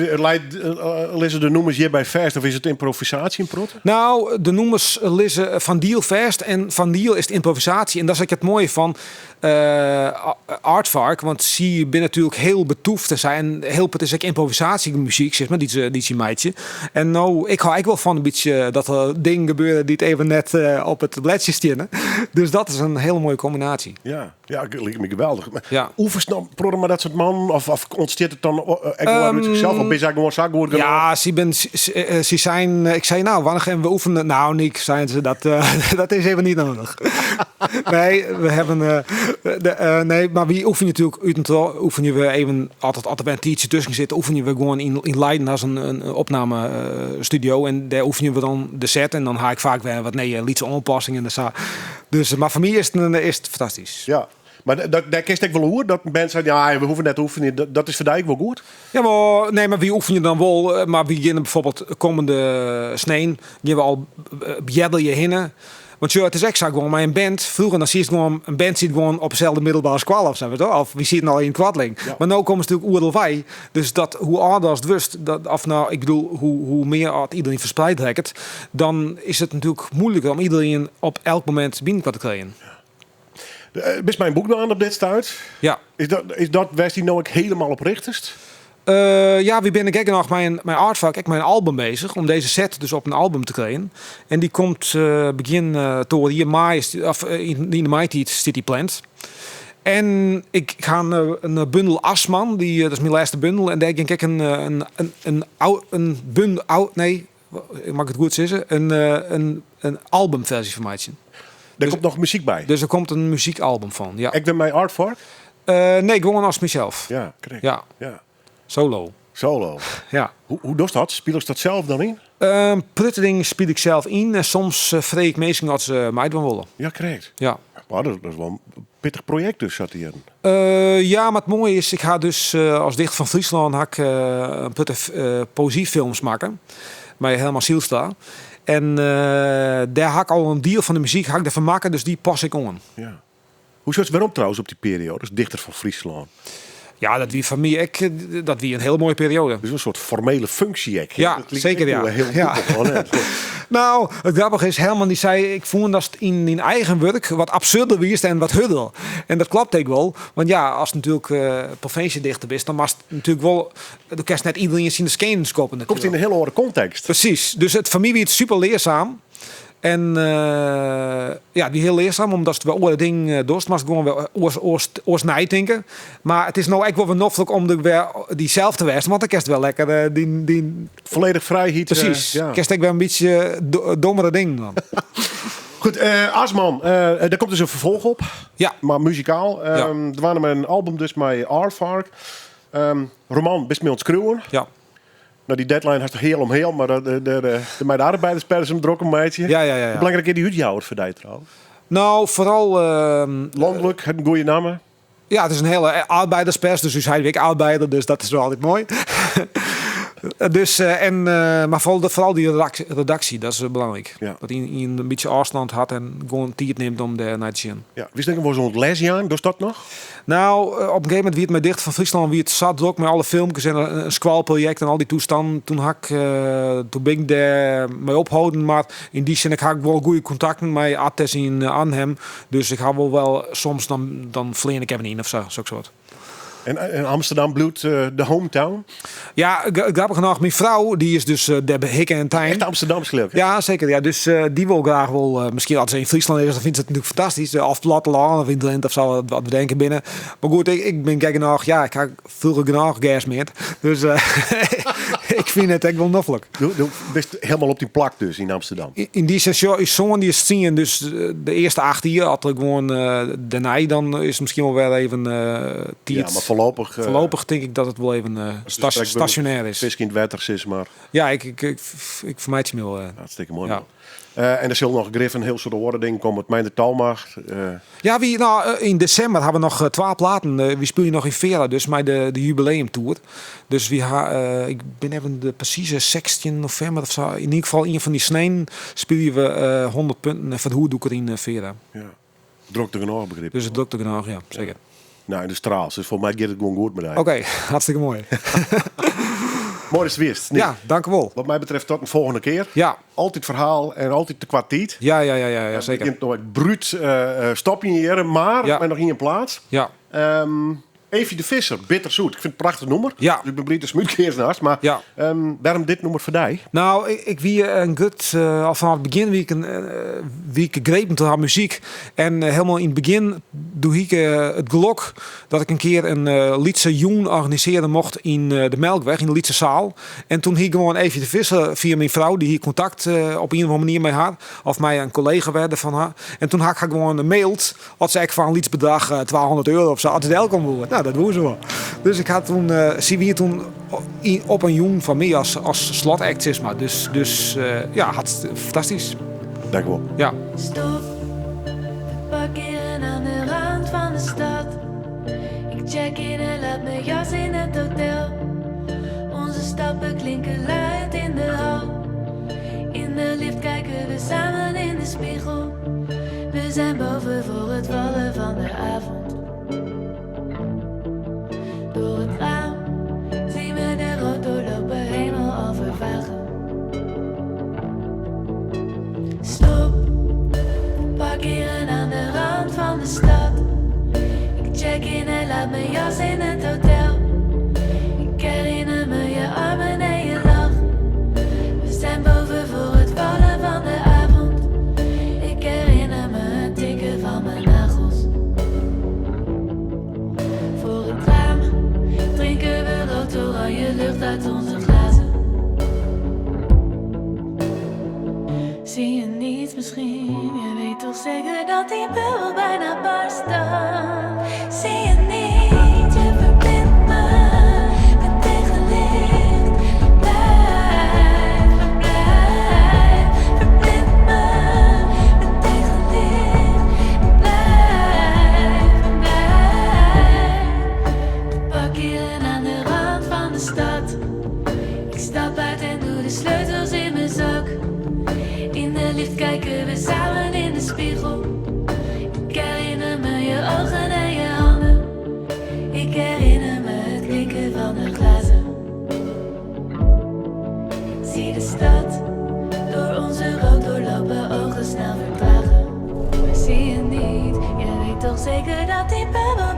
Speaker 4: lizze de nûmers hjirby fêst of is it ymprovisaasje in protte?
Speaker 5: Nou, de nûmers lizze fan diel fêst en fan diel is it ymprovisaasje. En dat is ek it moaie fan Aardvark, want sy binne natuerlik hiel betûft en sa. En hiel it is ek ymprovisaasjemuzyk, sis mar, dy't sy meitsje. En no, ik hou ek wol fan in bytsje dat der dingen gebeure dy't even net op it bledsje steane. Dus dat is in hiele moaie kombinaasje.
Speaker 4: Ja, ja, liket my geweldich. Mar
Speaker 5: Ja.
Speaker 4: oefenst no protte mei dat soart mannen? Of ûntstiet it dan ek wol út sichsels? Of binne sy gewoan sa goed genôch?
Speaker 5: Ja, sy bin, sy seinen, ik sei, nou, wannear gean we oefenen? Nou, Niek, seinen se, dat is even niet nodig. Nee, we hebben, de nee, mar wy oefenje natuerlik út en troch, oefenje we even, as der wer in tiidsje tusken sit, oefenje we gewoan yn Leiden as in opnamestudio. En dêr oefenje we dan de set en dan ha ik faak wer wat nije lytse oanpassingen en sa. Dus, mar foar my is it fantastysk.
Speaker 4: Ja, mar dêr kinst ek wol oer, dat in band seit, ja, we hoege net te oefenjen, dat is foar dy ek wol goed?
Speaker 5: Ja, mar, nee, mar wy oefenje dan wol, mar wy geane bijvoorbeeld kommende snein, gean we al earder hjir hinne. Want sjoch, it is ek sa gewoan mei in band. Froeger dan siest gewoan, in band siet gewoan op deselde middelbere skoalle of sa, weet je wel? Of wy sieten al yn kwartling.
Speaker 4: Ja.
Speaker 5: Mar no komme se natuerlik oeral wei. Dus dat, hoe âlder as it wurdst, dat, of nou, ik bedoel, hoe mear as iedereen ferspreid rekket, dan is it natuerlik moeilijker om iedereen op elk momint byinoar te krijen.
Speaker 4: Ja. Bist mei in boek dwaande op dit stuit?
Speaker 5: Ja.
Speaker 4: Is dat wêr'tst dy no ek hielendal op richtest?
Speaker 5: Ja, wy binne gek noch mei Aardvark ek mei in album bezich om dizze set dus op in album te krijen. En dy komt begjin toar jier maai, of yn de maitiid stiet dy pland. En ik ha in bundel Asman, dat is myn lêste bundel. En dêr gean ik ek in bundel, au, nee, mag ik it goed sizze? In albumferzje fan meitsjen.
Speaker 4: Der komt noch muzyk by?
Speaker 5: Dus der komt in muzykalbum fan, ja.
Speaker 4: Ek wer mei Aardvark?
Speaker 5: Nee, gewoan as mysels.
Speaker 4: Ja, krekt.
Speaker 5: Ja.
Speaker 4: Ja.
Speaker 5: Solo.
Speaker 4: Solo.
Speaker 5: Ja.
Speaker 4: Hoe dochst dat? Spilest dat sels dan yn?
Speaker 5: Protte dingen spyl ik sels yn en soms freegje ik minsken oft se meidwaan wolle.
Speaker 4: Ja, krekt.
Speaker 5: Ja.
Speaker 4: Mar dat is wol in pittich projekt dus, sa't hjir.
Speaker 5: Ja, mar it moaie is, ik ha dus as dichter fan Fryslân ha ik in protte poëzyfilms makke mei Herman Zijlstra. En dêr ha ik al in diel fan de muzyk ha ik derfoar makke, dus dy pas ik oan.
Speaker 4: Ja. Hoe sjochst werom trouwens op dy perioade as dichter fan Fryslân?
Speaker 5: Ja, dat wie foar my ek, dat wie in hiele moaie perioade.
Speaker 4: Dus in soart formele funksje ek.
Speaker 5: Ja,
Speaker 4: Dat liket
Speaker 5: zeker,
Speaker 4: ek
Speaker 5: ja.
Speaker 4: wol hiel
Speaker 5: Ja.
Speaker 4: dûbeld, hoor, net?
Speaker 5: Nou, it grappige is, Herman dy sei, ik fûn datst yn dyn eigen wurk wat absurder wiest en wat hurder. En dat klopt ek wol, want ja, ast natuerlik provinsjedichter bist, dan moatst natuerlik wol, do kinst net iderien tsjin de skenen skoppen
Speaker 4: Komst yn
Speaker 5: natuerlik.
Speaker 4: in hiel oare kontekst.
Speaker 5: Precies, dus foar my wie it super learsaam. En ja, it wie hiel learsaam, omdatst wer oare dingen dochst. Moatst gewoan wer oars neitinke. Mar it is no ek wol wer noflik om der wer dysels te wêzen, want dan kinst wer lekker dyn
Speaker 4: Volledige frijheid,
Speaker 5: Precies.
Speaker 4: ja.
Speaker 5: Kinst ek wer in bytsje dommere dingen dwaan.
Speaker 4: Goed, Asman, dêr komt dus in ferfolch op.
Speaker 5: Ja.
Speaker 4: Mar muzikaal.
Speaker 5: Ja.
Speaker 4: Dwaande mei in album dus mei Aardvark. Roman, bist mei oan it skriuwen.
Speaker 5: Ja.
Speaker 4: Nou, die deadline hast heal om heal, mar de mei de arbeiderspers him drok om meitsje.
Speaker 5: Ja.
Speaker 4: Belangryk is dy útjouwer foar dy trouwens?
Speaker 5: Nou, foaral...
Speaker 4: Lanlik, hat in goede namme.
Speaker 5: Ja, it is in hiele arbeiderspers, dus ús heit wie ek arbeider, dus dat is wol altyd moai. Dus, en, mar foaral dy redaksje, dat is belangryk.
Speaker 4: Ja.
Speaker 5: Dat ien in bytsje ôfstân hat en gewoan tiid nimt om dêr nei te sjen.
Speaker 4: Ja, wist ek wol oan it lesjaan, dochst dat noch?
Speaker 5: Nou, op in gegeven momint wie it mei Dichter fan Fryslân wie it sa drok mei alle filmkes en in skoalprojekt en al dy toestannen. Toen ha ik, toen bin ik dêr mei opholden, mar yn dy sin ik ha wol goede kontakten mei Attes yn Arnhem, dus ik ha wol wel soms dan flean ik even yn of sa, sok soart.
Speaker 4: En Amsterdam bliuwt de hometown?
Speaker 5: Ja, grappich genôch, myn frou dy is dus dêr hikke en tein.
Speaker 4: Echt Amsterdams leuk, hè?
Speaker 5: Ja, seker. Ja, dus dy wol graach wol, miskien as se yn Fryslân is, dan fynt se it natuerlik fantastysk. Of plattelân of yn Drinte of sa, wat we denken binne. Mar goed, ik bin gek genôch, ja, ik ha froeger genôch gers meand. Dus ik fyn it ek wol noflik.
Speaker 4: Do bist hielendal op dyn plak dus yn Amsterdam?
Speaker 5: Yn dy sin, sjoch, ús soan dy is 10, dus de earste 8 jier, as er gewoan dêrnei, dan is it miskien wol wer even tiid.
Speaker 4: Ja, mar foarlopich...
Speaker 5: Foarlopich tink ik dat it wol even stasjonêr is.
Speaker 4: Fisk yn it wetter, sis mar.
Speaker 5: Ja, ik fermeitsje my wol.
Speaker 4: Hartstikke moai, man. En der sil noch grif in hiel soad oare dingen komme. It Meindert Talma.
Speaker 5: Ja, wy, no, yn desimber ha we noch 2 platen. Wy spylje noch yn Vera, dus mei de jubileumtour. Dus wy ha, ik bin even de presieze 16 novimber of sa. Yn ieder gefal ien fan dy sneinen spylje we 100 punten en foar de hûddûker yn Vera.
Speaker 4: Ja. Drokte genôch, begryp ik.
Speaker 5: Dus it drokte genôch, ja, seker.
Speaker 4: Nou, en de straals, dus folgens my giet it gewoan goed mei dy.
Speaker 5: Oké, hartstikke moai.
Speaker 4: Moai datst wiest.
Speaker 5: Ja, dank wol.
Speaker 4: Wat my betreft tot in folgjende kear.
Speaker 5: Ja.
Speaker 4: Altyd ferhaal en altyd te koart tiid.
Speaker 5: Ja, seker.
Speaker 4: We gean no ek brút stopjen hjir, mar
Speaker 5: Ja.
Speaker 4: mei noch ien plaat.
Speaker 5: Ja.
Speaker 4: Eefje de Visser, Bitterzoet. Ik fyn it in prachtich nûmer.
Speaker 5: Ja.
Speaker 4: Dus ik bin bliid datst him útkeazen hast. Mar
Speaker 5: Ja.
Speaker 4: wêrom dit nûmer foar dy?
Speaker 5: Nou, ik wie in grut, al fanôf it begjin wie ik in, wie ik grepen troch har muzyk. En hielendal yn it begjin doe hie ik it gelok dat ik in kear in lytse jûn organisearje mocht yn de Melkweg, yn de lytse saal. En toen hie ik gewoan Eefje de Visser fia myn frou, dy hie kontakt op ien of oare manier mei har, of mei in kollega werden fan har. En toen ha ik har gewoan maild As se ek foar in lyts bedrach, 200 euro of sa, as it delkomme woe. Nou, dat woe se wol. Dus ik ha toen, sy wie toen op in jûn foar my as slotact, sis mar. Dus, dus ja, hat fantastysk.
Speaker 4: Dank wol.
Speaker 5: Ja.
Speaker 8: Stop, we parkeren aan de rand van de stad. Ik check in en laat mijn jas in het hotel. Onze stappen klinken luid in de hal. In de lift kijken we samen in de spiegel. We zijn boven voor het vallen van de avond. Door het raam zien we de rood doorlopen hemel al vervagen. Stop, we parkeren aan de rand van de stad. Ik check in en laat mijn jas in het hotel. Ik herinner me je armen en je lach. We zijn boven voor het vallen van de avond. Ik herinner me het tikken van mijn nagels. Voor het raam drinken we rood oranje lucht uit onze glazen. Zie je niets misschien? Je weet toch zeker dat die bubbel bijna barst dan. Zie je niet, je verblindt me met tegenlicht. Blijf, blijf, verblind me met tegenlicht. Blijf, blijf. We parkeren aan de rand van de stad. Ik stap uit en doe de sleutels in mijn zak. In de lift kijken we samen in de spiegel. Ik herinner me je ogen en je handen. Ik herinner me het klinken van de glazen. Zie de stad door onze rood doorlopen ogen snel vertragen. Maar zie je niet, je weet toch zeker dat die bubbel